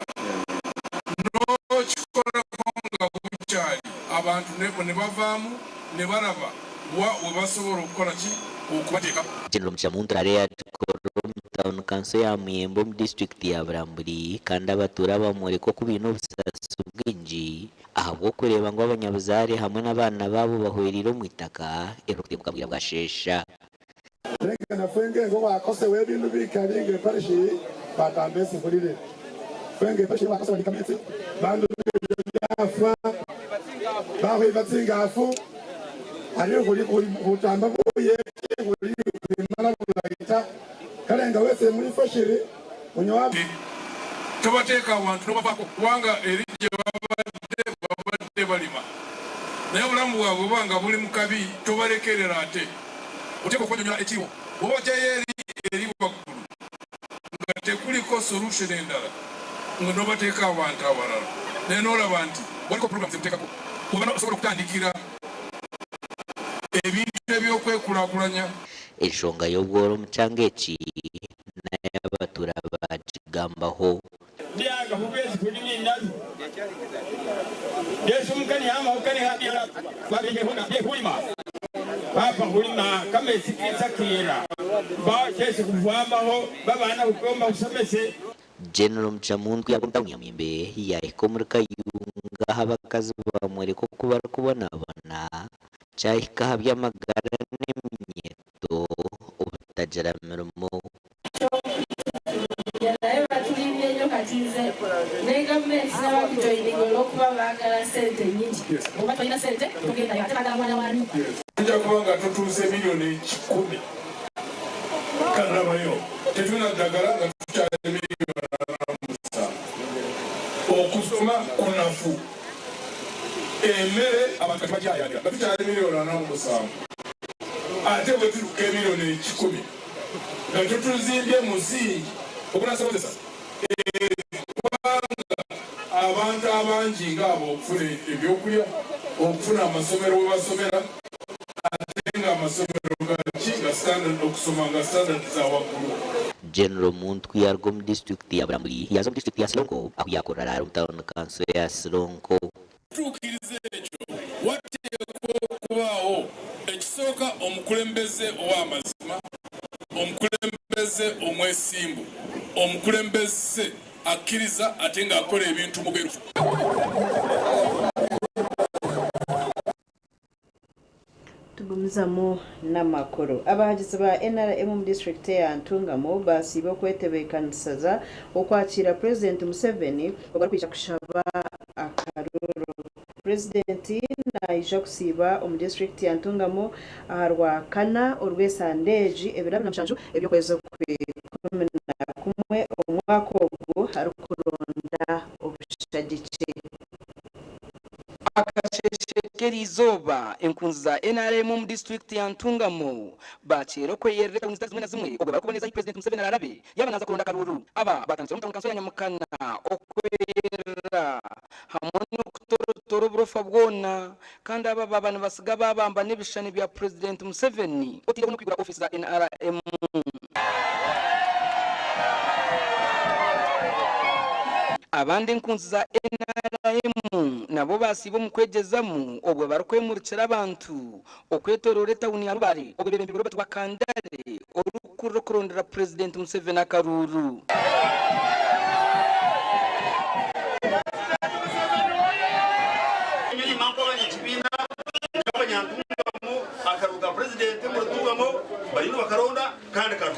n'okikolako nga bukyali abantu ne bavaamu ne balaba wa we basobola okukola ki okubateeka. General Muchamuntu areyatukorera omu tawuni kanso ya Muyembe omu disiturikiti ya Bulambuli kandi abatuura bamworeka oku baine obusaasi bwingi ahabw'okureeba ngu abanyabuzaare hamwe n'abaana baabo bahwereire omu itaka eririkutemuka bwira bwasheesha. Reka nafwe ngo wakosewe ebindu bikali nga eparish batamba esikhulile fwe nga eparish wakosewa ni kametsi bandu byafa bakhwiba tsingafu ali khuli khutamba buye khuli khwimala bulayi ta kale nga wese mulifo shiri onyowa tobateeka awantu nobavaako kubanga eri gye babadde babadde balima naye obulamu bwabwe buba nga buli mu kabi tobalekerera ate oteeka okwanyonyola ekiriwo bw'oba ojjayo eri eri waggulu nga tekuliko solution endala nga nobateeka abantu abalala naye n'olaba nti waliko programs emuteekako oba osobola okutandikira ebintu ebyokwekulaakulanya. Enshonga y'obworo omu kyanga eki nayo abatuura bagigambaho. Byaga hubezi kulimi nabi Yesu mkani hama ukani habia babije huna hulima papa hulima kamesi kisakira ba chesi kuvamaho babana kukomba kusomese. General Muchamuntu yagomba Nyamwembe yahika omuri Kayunga ahu abakazi bamworeka oku barikubonabona kyahika aha by'amagara n'eminyeto obutagira mirimo. Naye batulimbye nnyo kati nze ne gavumenti n'abakujoyininga olw'okuba baagala ssente nnyingi oba tolina ssente togendayo ate baagala mwana wani. Tujja kuba nga tutuuse miliyoni 100 kanabayo tetulina ddagala nga tukyali miliyoni 47. Okusoma kunafu, emmere abantu kati bagyayalira nga tukyali miliyoni 47, ate bwe tutuuka emiliyoni 100 nga tutuzimbye musingi ogunasobozesa eggwanga abantu abangi ng'abo okufuna ebyokulya, okufuna amasomero we basomera, ate ng'amasomero gaki nga standard okusoma nga standard za waggulu. General Muntu yaruga omu disitulikiti ya Bulambuli yaza omu disitulikiti ya Sironko ahu yakorera omu tawuni kanso ya Sironko. Tuukiriza ekyo wateekwa okubaawo ekisooka omukulembeze ow'amazima, omukulembeze omwesimbu, omukulembeze akkiriza ate ng'akola ebintu mu bwerufu. Tugumizamu n'amakuru. Abahagizi ba NRM mu disitulikiti ya Ntungamo basiiba okwetebeekanisiza okwakira Pulezidenti Museveni obarikwija kushaba akaruru. Pulezidenti naija kusiiba omu disitulikiti ya Ntungamo aha Rwakana orw'esande egi ebiro 27 eby'okwezi kwa 11 omwaka ogu arikuronda obushagiki. Akasheshe k'erizooba enkunzi za NRM omu disitulikiti ya Ntungamo bakyera okweyerera tawuni zitari zimwe na zimwe obwo barikuboneza ahi Pulezidenti Museveni ararabe yaba naza kuronda akaruru. Aba batandikire omu tawuni kanso ya Nyamukana okweyerera hamwe n'okutorotora oburofa bwona kandi aba baba nibasiga babamba n'ebishushani bya Pulezidenti Museveni otiireho n'okwigura ofiisi za NRM. Abandi enkunzi za NRM nabo basiiba omu kwegyezamu obwo barikwemurikira abantu okwetorora etawuni ya Rubare obwo bebembirwe Robert Wakandare orikukurira okurondera Pulezidenti Museveni akaruru. Akaruga Pulezidenti murutungamo barino bakaronda kandi karo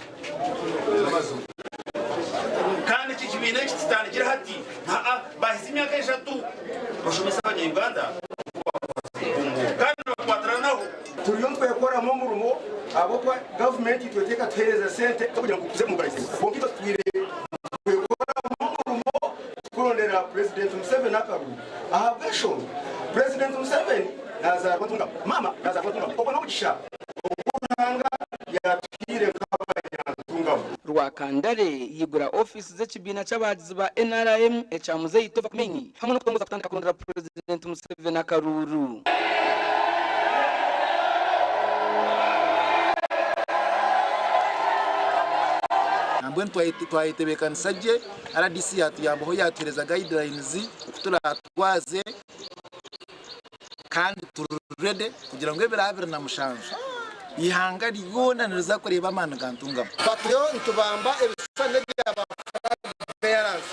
kandi iki kibiina eki kitandikire hati bahize emyaka 3 bashomesa abanya-Uganda kandi bakwatiranaho. Turiyo nitwekoramu omurimo ahabw'okuba gavumenti tweteeka tuheereza sente kugira ngu tuze mobilize kwonka itwe tutwire twekoramu omurimo kurondera Pulezidenti Museveni akaruru ahabw'enshonga Pulezidenti Museveni nazaarwa Ntungamo, maama nazaarwa Ntungamo, ogwo n'omugisha ogw'Oruhanga yatuhaire nk'abanyantungamo. Rwakandare yigura ofiisi z'ekibiina ky'abahagizi ba NRM ekya Muzeeyi Tova Kumenyi hamwe n'okutongoza kutandika kurondera Pulezidenti Museveni akaruru. Nambwenu twayetebeekanisa gye, rdc yaatuyambaho yaatuheereza guidelines oku turaatwaze kandi turi ready kugira ngu ebiro 27 eihanga ryona niriza kureeba amaani ga Ntungamo. Turiyo nitubamba ebishushani ebya ba flag bearers.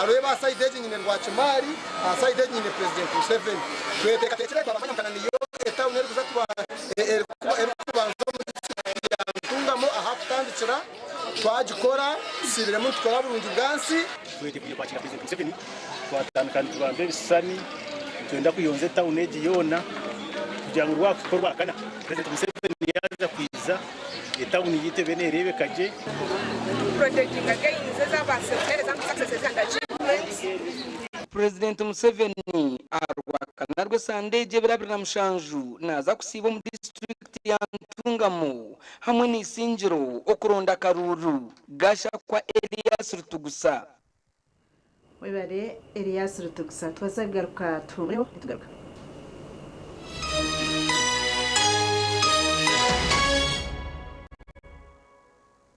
Reeba aha sayidi egi nyine Rwakimaari, aha sayidi egi nyine Purezidenti Museveni. Tweteekateekire twaba Nyamukana niyo etawuni erikuza kuba erikubanza omu disiturikiti ya Ntungamo ahakutandikira. Twagikora tusiibiremu nitukora burungi bwansi. Tweteguire kwakira Purezidenti Museveni. Twatandika nitubamba ebishushani, nitwenda kuyonza etawuni egi yoona kugira ngu rwakuhika orwakana Purezidenti Museveni yaaza kwija etawuni yaitu ebe neereebeka gye. Purezidenti Museveni aha Rwakana rw'esande egi ebiro 27 naaza kusiiba omu disiturikiti ya Ntungamo hamwe n'eisingiro okuronda akaruuru. Gashakwa Elias Rutugusa. Webare Elias Rutugusa. Twaza kugaruka tuhumureho nitugaruka.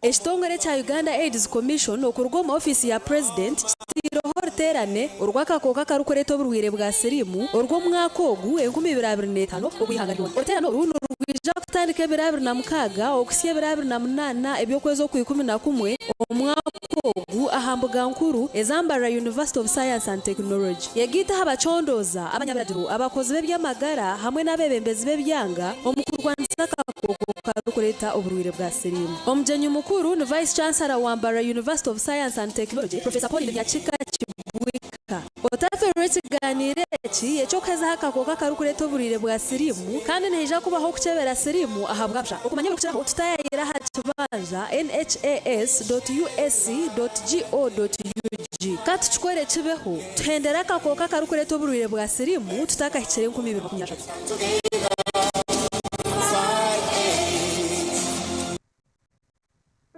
Ekitongore ekya Uganda AIDS Commission okuruga omu ofiisi ya Purezidenti kitaireho oruteerane orw'akakooko akarikureeta oburwaire bwa siriimu orw'omwaka ogu 2025 ogw'eihanga ryona. Oruteerane oru nirwija kutandika ebiro 26 okuhitsya ebiro 28 eby'okwezi okw'ikumi na kumwe omwaka ogu aha mbuga nkuru eza Mbarara University of Science and Technology. Yegaita aha bacondooza, abanyabiragiro, abakozi b'eby'amagara hamwe n'abeebembezi b'ebyanga omu kurwanisa akakooko karikureeta oburwaire bwa siriimu. Omugyenyi mukuru ni Vice Chancellor wa Mbarara University of Science and Technology, Professor Pauline Nyakika Kibwika. Otafeerwa ekigaaniiro eki eky'okuhezaho akakooko akarikureeta oburwaire bwa siriimu kandi nihaija kubaho okukyebera siriimu ahabwa busha. Okumanya ebirikukiraho, tutayaayira aha kibanja nhas dot usc dot go dot ug. Ka tukikore kibeho, tuhendere akakooko akarikureeta oburwaire bwa siriimu tutakahikire 2023.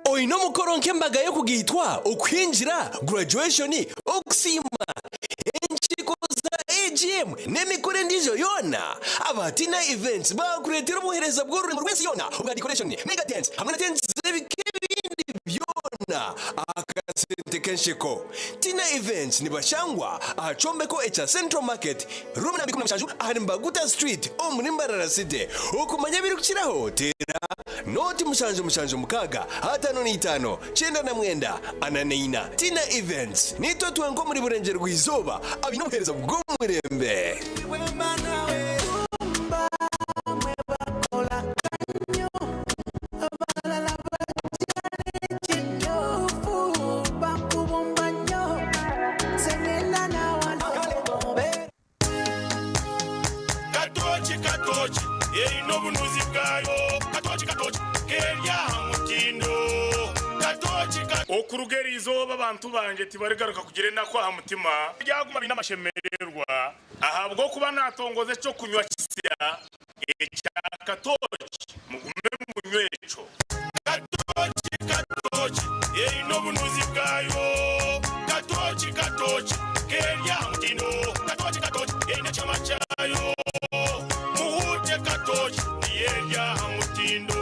Oine omukoro nk'embaga y'okugaitwa, okuhingira, graduation, okusiima, enkiiko za AGM n'emikoro endiijo yoona? Aba Tina Events baakureetera obuheereza bw'orurembo rw'ensi yoona obwa decoration, mega tents hamwe na tents z'ebika ebindi byona aha kasente k'ensheko. Tina Events nibashangwa aha kyombeko ekya Central Market, room namba 17 ahari Mbaguta Street omuri Mbarara City. Okumanya ebirikukiraho teera Nooti 776 55 99 44. Tina Events, Niitwe twenka omuri Burengyerwa-izooba abaine obuheereza bw'omurembe. Katooki katooki eine obunuzi bwayo Katooki katooki keri aha mutindo Katooki ka. Okuruga eri izooba abantu bangye tibarigaruka kugira enaku aha mutima. Baryaguma baine amashemererwa ahabw'okuba naatongoza eky'okunywa kisya ekya katooki, mugume munywe ekyo. Katooki katooki eine obunuzi bwayo Katooki katooki keri aha mutindo Katooki katooki eine ekyoma kyayo Muhuute katooki niyo eri aha mutindo.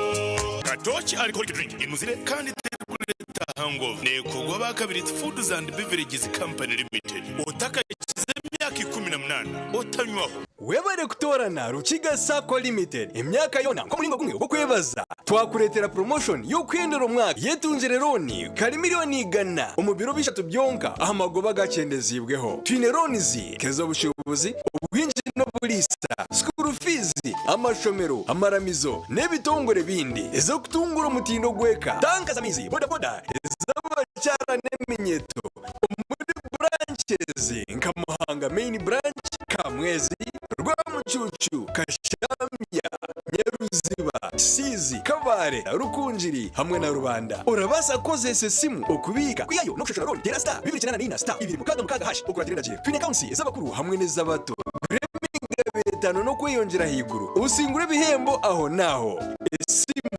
Katooki alcoholic drink enuzire kandi terikureeta hangover neekorwa aba Kabirizi Foods and Beverages Company Limited. Otakahikize emyaka 18 otanywaho. Webare kutoorana Rukiga Sacco Limited emyaka yoona nk'omuringo gumwe ogw'okwebaza. Twakureetera promotion y'okuhendera omwaka yetungire looni kare milioni igana omu biro bishatu byonka aha magoba agakyendeziibweho. Twine loans nk'ez'obushuubuzi, obuhingi n'oburiisa, school fees, amashomero, amaramizo n'ebitongore ebindi, ez'okutungura omutindo gw'eka, tanka z'amaizi, bodaboda, ez'abakyara n'eminyeeto omuri branches nka Muhanga Main Branch, Kamwezi, Rwamucuucu, Kashambya, Nyaruziba, Kisiizi, Kabale, Rukungiri hamwe na Rubanda. Orabaasa kukozesa esimu okubiika, kwihayo n'okushashura looni. Teera star 284 star 266 hash okuratira endagiriro. Twine accounts ez'abakuru hamwe n'ez'abato. Gura emigabo etaano n'okweyongyera ahaiguru osingure ebihembo ahonaaho. Esimu,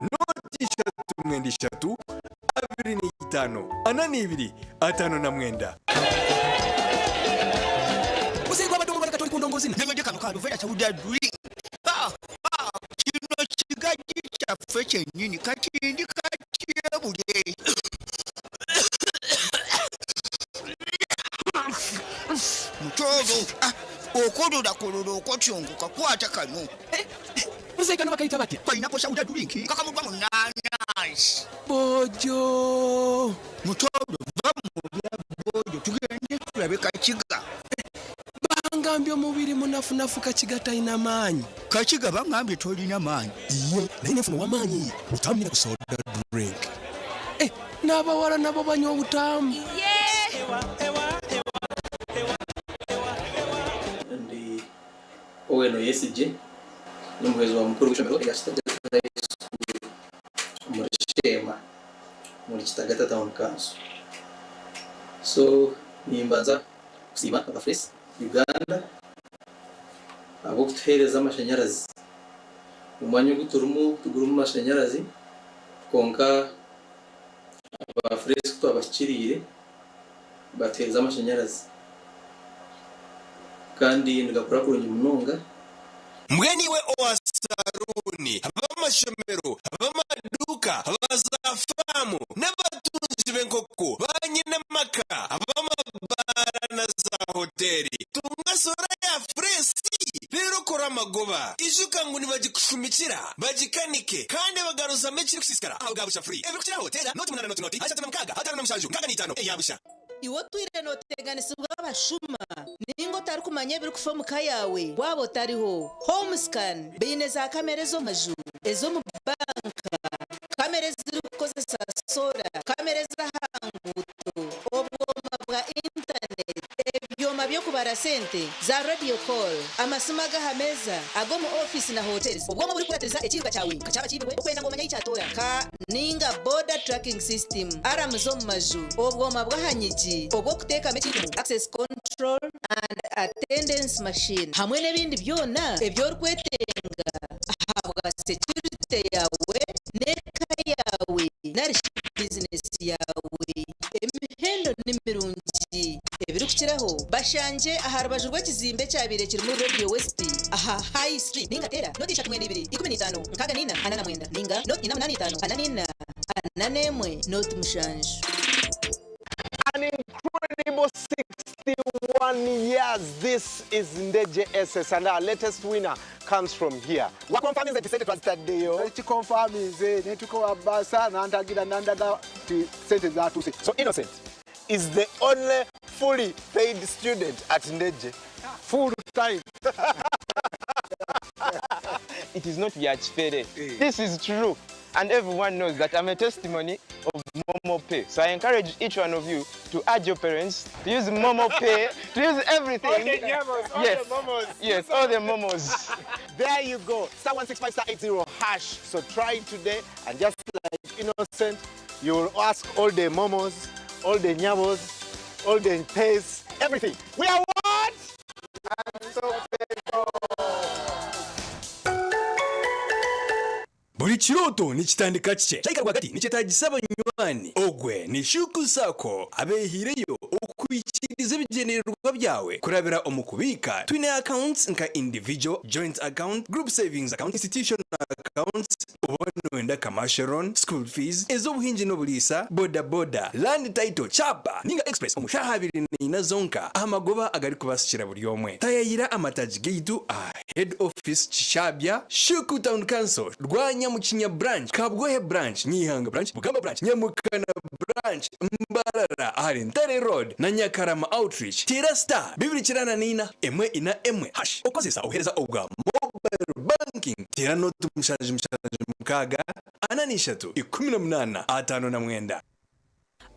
nooti ishatu mwenda ishatu 25 42 59. Muzeeyi gwabadde omulwadde kati oli ku ndongo zina. Nanyodde kano ka Aluvera Sauda drink. Ha ha kino kigajji kyaffe kyennyini kati ndi katyebule. Kakololo okotyongoka kwata kano. Muzeeyi kano bakayita batya? Pineapple soda drink kakamulwa mu naanansi. Bojo. Mutondo va mu bya bojo tugende tulabe Kakiga. Bangambye omubiri munafunafu Kakiga talina maanyi. Kakiga bangambye tolina maanyi. Iye naye nenfuna ow'amaanyi butamira ku soda drink. Eh, n'abawala nabo banywa obutamu. Ndi Owen Oyesigye n'omuhwezi wa mukuru w'ishomero erya Kitagata High School omuri Sheema omuri Kitagata Town Council. So nimbanza kusiima Abafresi Uganda ahabw'okutuheereza amashanyarazi. Omwanya ogu turimu tugurimu amashanyarazi kwonka Abafresi kutwabahikiriire batuheereza amashanyarazi kandi nigakora kurungi munonga. Mbwenu iwe owa saruuni, ab'amashomero, ab'amaduuka, abaza faamu n'abatunzi b'enkoko, banyinamaka, ab'amabaara na za hoteeri, tunga soora ya Furesi reero okore amagoba. Ijuka ngu nibagikushumikira, bagikanike kandi bagaruzamu ekirikusiisikara ahabwa busha free. Ebirikukiraho teera nooti munaana nooti nooti, ashatu na mukaaga, ataano na mushanju, 65 eya busha. Iwe otwire nooteganisibwa abashuma nainga otarikumanya ebirikufa omu ka yaawe waaba otariho, Homescan baine zaakamera ez'omu maju, ez'omu banka, kamera ezirikukozesa soora, kamera ez'aha nguuto, obwoma bwa intaneti, ebyoma by'okubara sente, za radio call, amasimu ag'aha meeza, ag'omu ofiisi na hotels, obwoma oburikukuratiriza ekiiruka kyawe nka kyaba kiibirwe okwenda ngu omanye ahi kyatoora, ka nainga border tracking system, aramu z'omu maju, obwoma bw'aha nyigi obw'okuteekamu ekintu, access control and attendance machine hamwe n'ebindi byona ebi orikwetenga ahabwa securite yaawe n'eka yaawe narishi bizinesi yaawe. Emihendo ni mirungi ebirikukiraho bashangye aha rubaju rw'ekizimbe ekyabaire kirimu Radio West aha High Street nainga teera nooti ishatu mwenda ibiri 15 64 49 nainga nooti ina munaana itaano 44 41 nooti mushanju. An incredible 61 years. This is Ndejje SS, and our latest winner comes from here. Wakonfaminze nti sente twazitaddeyo. Ekikonfaminze ne tukowa basa nantagira nandaga ti sente zatuuse. So Innocent is the only fully paid student at Ndejje. Full time. It is not Yachifere. This is true. And everyone knows that I'm a testimony of Momo Pay. So I encourage each one of you to add your parents, to use Momo Pay, to use everything. All the nyamos, all yes. the momos. Yes, all the momos. There you go. Star 165 star 80 hash. So try it today, and just like Innocent, you will ask all the momos, all the nyamos, all the pays, everything. We are what? I'm so Buri kirooto nikitandika kikye kyahika rwagati nikyetagisa abanywani ogwe ni Shuku Sacco abehiireyo okuhikiriza ebigyendererwa byawe kurabira omu kubiika. Twine accounts nka individual, joint account, group savings account, institutional accounts, oba noyenda commercial loan, school fees, ez'obuhingi n'oburiisa, boda boda, land title, chapa ninga express omu shaaha abiri naina zonka aha magoba agarikubasikira buri omwe. Tayayira amataagi gaitu aha head office Kishabya, Shuku Town Council, Rwanyamukinya branch, Kabwohe branch, Nyihanga branch, Bugamba branch, Nyamukana branch, Mbarara ahari Ntare Road na Nyakarama outreach. Tera star 294 1 4 hash okozesa obuheereza obwa mobile banking. Tera noti mushanju mushanju mukaaga ana n'ishatu 18 59.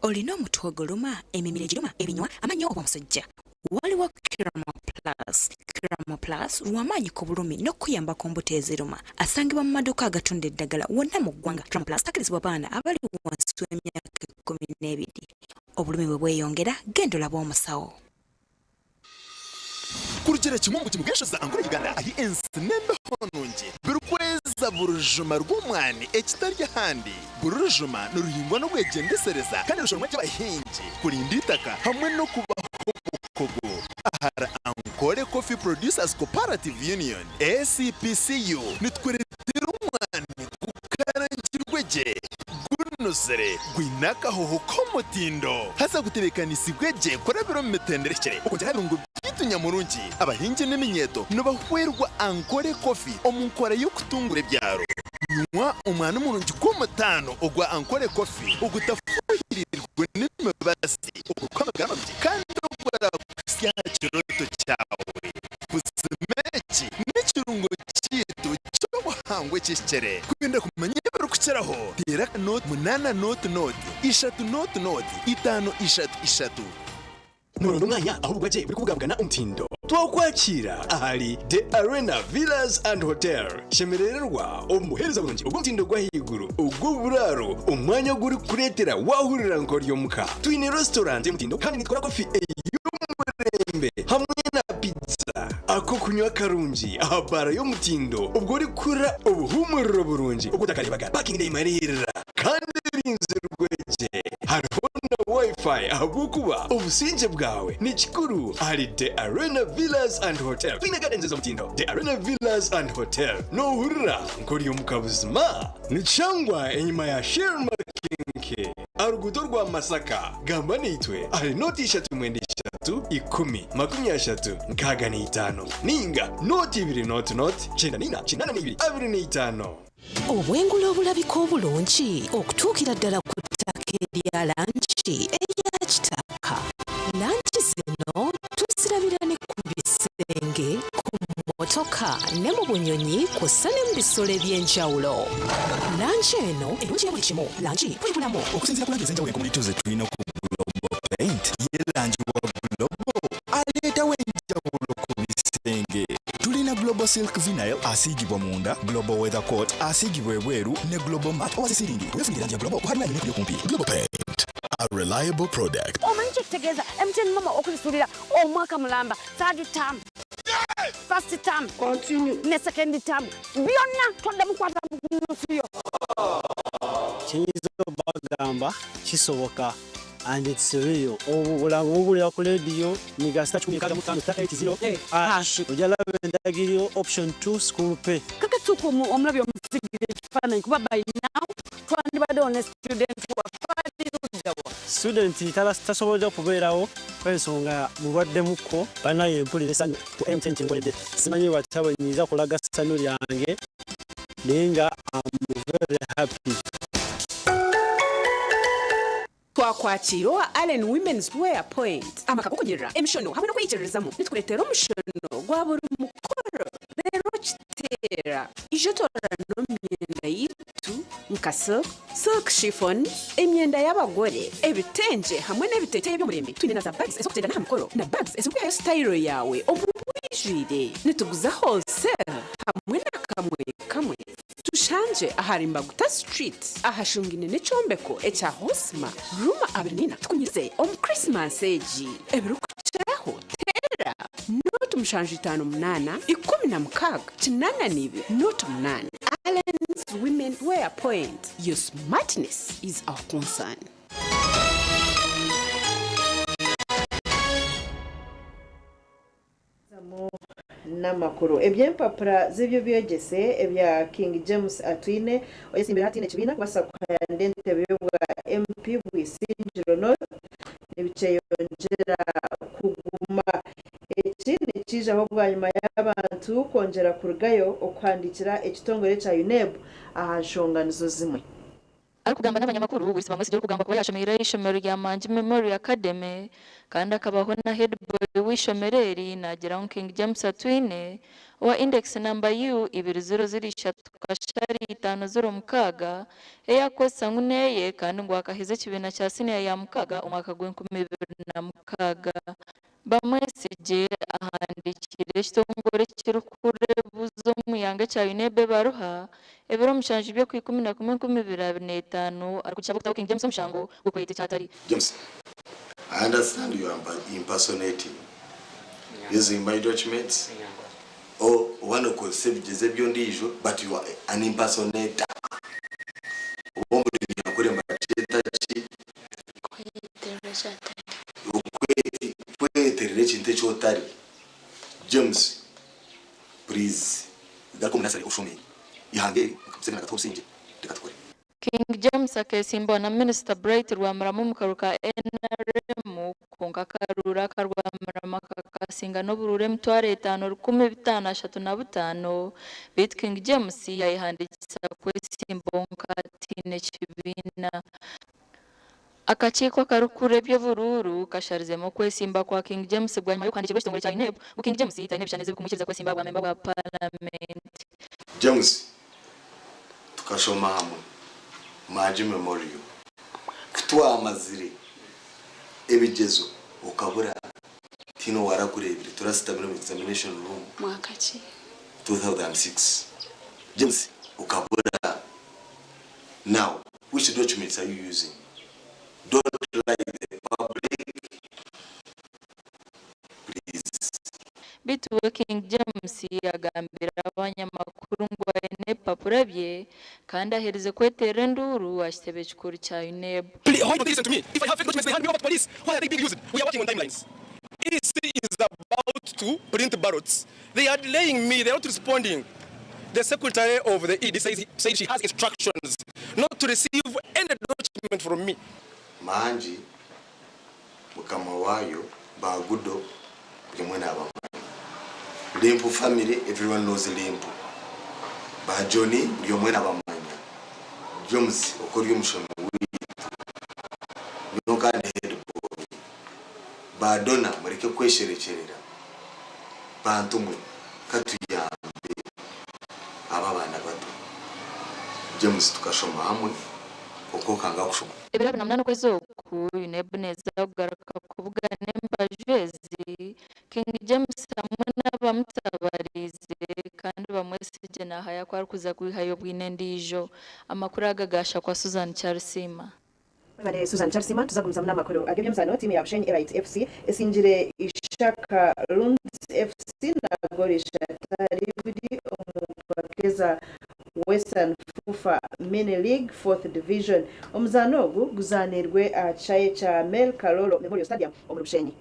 Olina omutwe oguluma, emimiro egiruma, ebinywa, amannyo oba omusujja? Waliwo Kiramo Plus. Kiramo Plus lw'amaanyi ku bulumi n'okukuyamba ku mbuto eziruma. Asangibwa mu maduuka agatunda eddagala wonna mu ggwanga. Kiramo Plus takkirizibwa baana abali wansi w'emyaka 12. Obulumi bwe bweyongera, genda olabe omusawo. Kurugira kimwe omu bugimu bw'enshozi za Ankole Uganda ahi ensi n'embeho nungi birikweza buri rujuma rw'omwani ekitari ahandi. Buri rujuma niruhingwa n'obwegyendesereza kandi rushoromwa gye abahingi kurinda eitaka hamwe n'okubaho obukugu. Ahari Ankole Coffee Producers Cooperative Union, ACPCU, nitukureetera omwani gukarangirwe gye, gunuzire, gwine akahoho k'omutindo haza gutebeekanisibwe gye kurabira omu mitendera ehikire okwongyera aha birungo byaitu. Beitu nyamurungi, abahingi n'eminyeeto nibahwerwa Ankole Coffee omu nkora y'okutungura ebyaro. Nywa omwani murungi gw'omutaano ogwa Ankole Coffee ogutafuuhirirwe n'emibazi, ogurikuha amagara marungi kandi ogurakuhitsya aha kirooto kyawe. Buzima eki n'ekirungo kyaitu ky'obuhangwa ekihikire. Kwenda kumanya ebirikukiraho, teera nooti munaana nooti nooti ishatu nooti nooti itaano ishatu ishatu. Noronda omwanya ahu obugwagye burikubugabugana omutindo? Twakwakiira ahari The Arena Villas and Hotel. Shemerererwa omu buheereza burungi obw'omutindo gw'ahaiguru ogw'oburaaro, omwanya ogurikukureetera waahurira nk'ori omuka. Twine restaurant y'omutindo kandi nitukora kofi ey'omurembe hamwe na pizza. Ak'okunywa karungi aha baara y'omutindo obwo orikuhurira obuhuumuriro burungi obu otakareebaga. Parking neemariirira kandi erinzirwe gye. Hariho na Wi-Fi ahabw'okuba obusingye bwawe ni kikuru ahari The Arena Villas and Hotel. Twine gardens ez'omutindo. The Arena Villas and Hotel. Noohurira nk'ori omuka buzima? Nikishangwa enyima ya Shell Makenke aha ruguuto rwa Masaka. Gamba naitwe ahari nooti ishatu mwenda ishatu ikumi makumi ashatu nkaaga na itaano nainga nooti ibiri nooti nooti kyenda na ina kinaana na ibiri abiri na itaano. Obwengula obulabika obulungi okutuukira ddala ku ttaka erya langi eya kitaka. Langi zino tuzirabira ne ku bisenge, ku mmotoka ne mu bunyonyi kw'ossa ne mu bisolo eby'enjawulo. Langi eno erungi ya buli kimu. Langi buli bulamu. Okusinziira ku langi ez'enjawulo enkomulitu ze tulina ku Global Paint, ye langi wa Global aleetawo enjawulo ku bisenge. Tulina Global Silk Vinyl asiigibwa munda, Global Weather Coat asiigibwa ebweru ne Global Matte owa zisiringi. Weefunire langi ya Global ku hardware yonna ekuli okumpi. Global Paint, a reliable product. Omanyi kyekitegeeza MTN Momo okusasulira omwaka mulamba, third term, first term, ne second term byonna toddamu kukwata nusu yo. Kyenyinza obagamba kisoboka and it's real. Obwo obulango mubuwulira ku leediyo nyiga star 165 star 80 hash ojja laba endagiriro option 2 school pay. Kakati sooka omulabi omusigire ekifaananyi kuba by now twandibaddewo ne student waffe ali ludda wa? Student tasobodde kubeerawo olw'ensonga mulwaddemukko. Banaye mpulira essanyu ku MTN kyenkoledde. Simanyi watya bwe nyinza kulaga ssanyu lyange naye nga am very happy. Twakwakiira owa Allen Women's Wear Point. Amaka g'okunyirira, emishono hamwe n'okweyikiririzamu. Nitukureetera omushono gwa buri mukoro reero okiteera. Ija otoorane omu myenda yaitu nka silk, silk chiffon, emyenda y'abagore, ebitengye hamwe n'ebiteeteeyi eby'omurembe. Twine na za bags ez'okugyenda n'aha mikoro na bags ezirikwihayo sitayiro yaawe omu bwijwire. Nituguza wholesale hamwe na kamwe kamwe. Tushangye ahari Mbaguta Street ahashungaine n'ekyombeko ekya Hosma, room 24. Tukunyirize omu Christmas egi. Ebirikukiraho teera nooti 758 16 82 nooti 8. Allen's Women Wear Point, your smartness is our concern. Zamu n'amakuru. Eby'empapura z'eby'obwegyese ebya King James Atwine oyetsimbire hati n'ekibiina kubaasa kuhayanda entebe y'obwa MP Bwisingiro North nibikyeyongyera kuguma. Eki nikiijaho bwanyima y'abantu kwongyera kurugayo okuhandiikira ekitongore ekya UNEB aha nshonga nizo zimwe. Arikugamba n'abanyamakuru, Wilson Bamwesigye orikugambwa kuba yashomeire aha ishomero rya Mangi Memorial Academy kandi akabaho na headboy w'eishomero eri naagira ngu King James Atwine owa index number U ibiri ziro ziro ishatu kashari itaano ziro mukaaga ei arikukozesa ngu n'eye kandi ngu akaheza ekibiina kya siniya ya mukaaga omwaka gw'enkumi ibiri na mukaaga. Bamwesigye ahandiikire ekitongore ekirikureebuza omu ihanga ekya UNEB ebaruha ebiro mushanju by'okwikumi na kumwe 2025 arikugira ab'okutaho King James omushango gw'okweyeta eki atari. James, I understand you are impersonating using my documents or oba nokozesa ebigyezo eby'ondiijo but you are an impersonator. Oba omu Runyankore nibakyeta ki? Okweyeterera ekintu eki otari. James, please garuka omu nursery oshome. Eihanga eri Museveni akatuha obusingye, reka tukore. King James akeesimbwa na Minisita Bright Rwamurama omu karu ka NRM. kwonka akaruuru aka Rwamuramaka kakasinga n'oburuuru 51,535 beitu King James yayehandiikisa kwesimba honka ataine kibiina. Akakiiko akarikukurira eby'oburuuru kasharizemu okwesimba kwa King James bwanyima y'okuhandiikirwa ekitongore kya UNEB ngu King James taine ebishushani ebirikumwikiriza kwesimba ahabwa memba bwa Paramenti. James tukashoma hamwe Mangi Memorial ku twamazire ebigyezo okabura tihaine owarakureebire turasitamire omu examination room Mwaka ki? 2006 James okabura now which documents are you using don't lie the public please. Beitu we King James agambira abanyamakuru ngu aine ebipapura bye kandi aherize kweteerera enduuru aha kitebe kikuru kya UNEB. Please, why don't they listen to me? If I have fake documents, they hand me over to police. Why are they being used? We are working on timelines. EC is about to print ballots. They are delaying me. They are not responding. The secretary of the ED says, said she has instructions not to receive any document from me. Mangi, mukama waayo, Bagudo, buri omwe naabamanya. Limpu family, everyone knows Limpu. Ba Johnny, buri omwe naabamanya. Joms, oku ori omushomi waitu. Nyowe nka ndi head boy. Ba Donna, mureke kwesherekyerera. Bantu mwe, ka tuyambe aba abaana bato. James tukashoma hamwe kwonka okanga kushoma. Ebiro 28 okwezi oku, UNEB neeza kugaruka kubugana embaju ezi, King James hamwe n'abamutabariize kandi bamwesigye naahaya ku arikuza kwihayo bwino endiijo. Amakuru aga gaashakwa Susan Kyarisiima. Mwebare Susan Kyarisiima, tuzagumizamu n'amakuru ag'eby'emizaano. Tiimu ya Bushenyi Elite FC esingire Ishaka Lunds FC na goolo ishatu ahari ibiri omu mpaka eza Western Fufa Mini League Fourth Division. Omuzaano ogu guzaanirwe aha kishaayi kya Mel Kalolo Memorial Stadium omuri Bushenyi.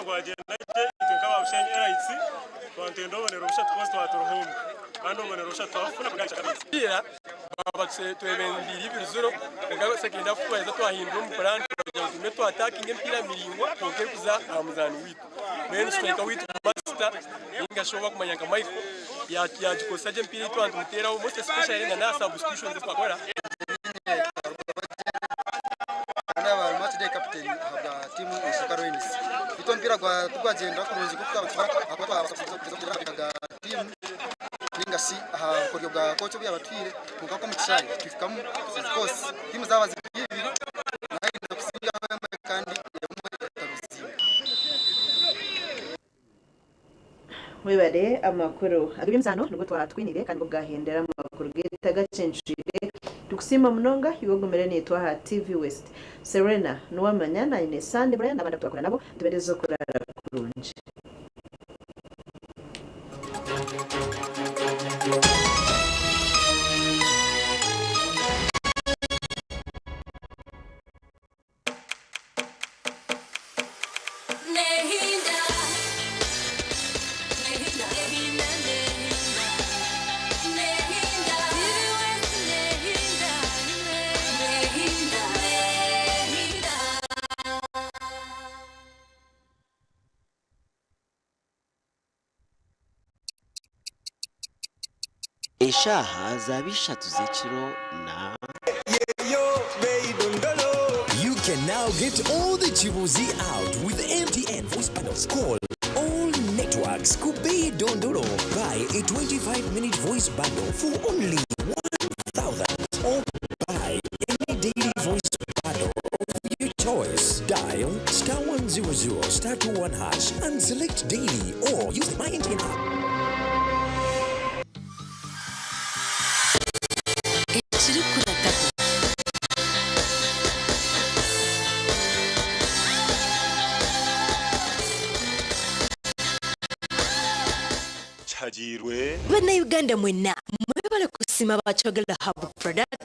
Gwagenda gye itwe nk'aba Bushenyi Elites twantenda obubonero bushatu kozi twatura home kandi obubonero bushatu twabufuna kuruga aha kyakabiri. Omupiira twaba twebembeire 2-0 kwonka second half twaheza twahindura omu plan twagira ngu tugume twatakinga emipiira miraingwa kwonka erikuza aha muzaani waitu. Mbwenu striker waitu Master ninga shi ou barikumanya nka Michael yagikozesa gye emipiira ei twaba nitumuteeraho most especially na n'aha substitutions ezi twakora. Naba match day captain ahabwa tiimu Ishaka Rains. Itwe omupiira tigwagyenda kurungi nk'oku twaba nitubara ahakuba twaba ga tiimu ninga shi aha bukoryo bwa coach obu yabatuhaire kwonka nk'omu kishaayi tuhikamu of course tiimu zaaba ziri ibiri nayenda kusingaho emwe kandi emwe ekaruzinga. Mwebare amakuru ag'eby'emizaano nigo twatwiniire kandi nigo gahendera amakuru gaitu agacencwire. Tukusiima munonga iwe ogumire naitwe aha TV West. Serena Nuwamanya naanye Sunday Brian n'abandi abu twakora nabo nitubeereza okuraara kurungi. Eshaaha zaaba ishatu z'ekiro na. You can now get all the Chibuzi out with MTN voice bundles. Call all networks. Kubei Dondolo. Buy a 25-minute voice bundle for only 1,000 or buy any daily voice bundle of your choice. Dial star 100 star 21 hash and select daily or use the My MTN app. Ekirikurataho. Kihagiirwe. Bannayuganda mwenna mwebale kusiima ba Kyogero Herbal Products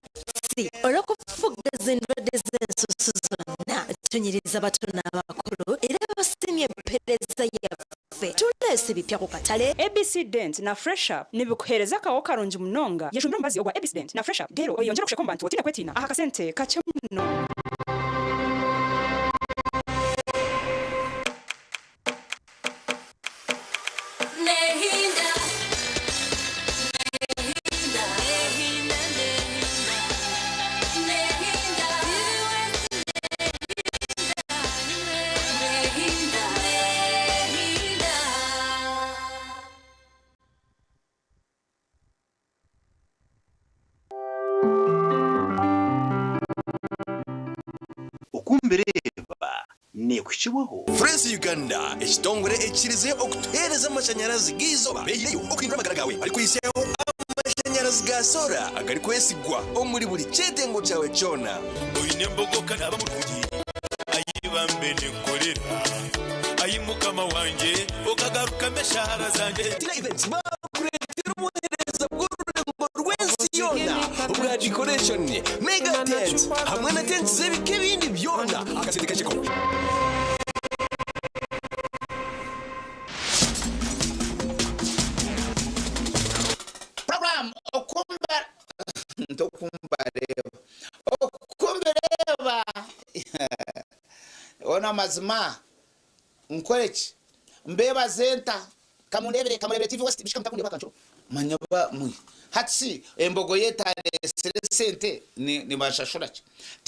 olw'okufugaza endwadde z'ensusu zonna. Tunyiriza abato n'abakulu era basiimye empeereza yaffe. Tuleese. bipya ku katale. ABC Dent na Fresh Up nibikuheereza akaho karungi munonga. Yeshumbira omubazi ogwa ABC Dent na Fresh Up reero oyeyongyere okusheka omu bantu otiine kwetiina aha kasente kakye munonga. Nehinda, nehinda, nehinda, nehinda, nehinda, nehinda. Okumbireba neekuhikibwaho. Fresi Uganda ekitongore ekikirize okutuheereza amashanyarazi g'eizooba beeyireyo okuhindura amagara gaawe barikwihisyaho amashanyarazi ga soora agarikwesigwa omuri buri kyetengo kyawe kyona. Oine embogo ka naaba murungi, ai bambe ninkukorera, ai Mukama wangye, okagarukamu eshaara zangye. Tina Events baakureetera obuheereza bw'orurembo rw'ensi yoona obwa decoration, mega tent hamwe na tents z'ebika ebindi byona akasente kakye konka. Program okumba ntokumbareeba okumbireeba ona amazima nkoreki mbebaze nta kamundebere kamurebere TV West bishika mutakundeeba kanco manya ba mwe hati embogo ye etaresire sente nibanshashura ki?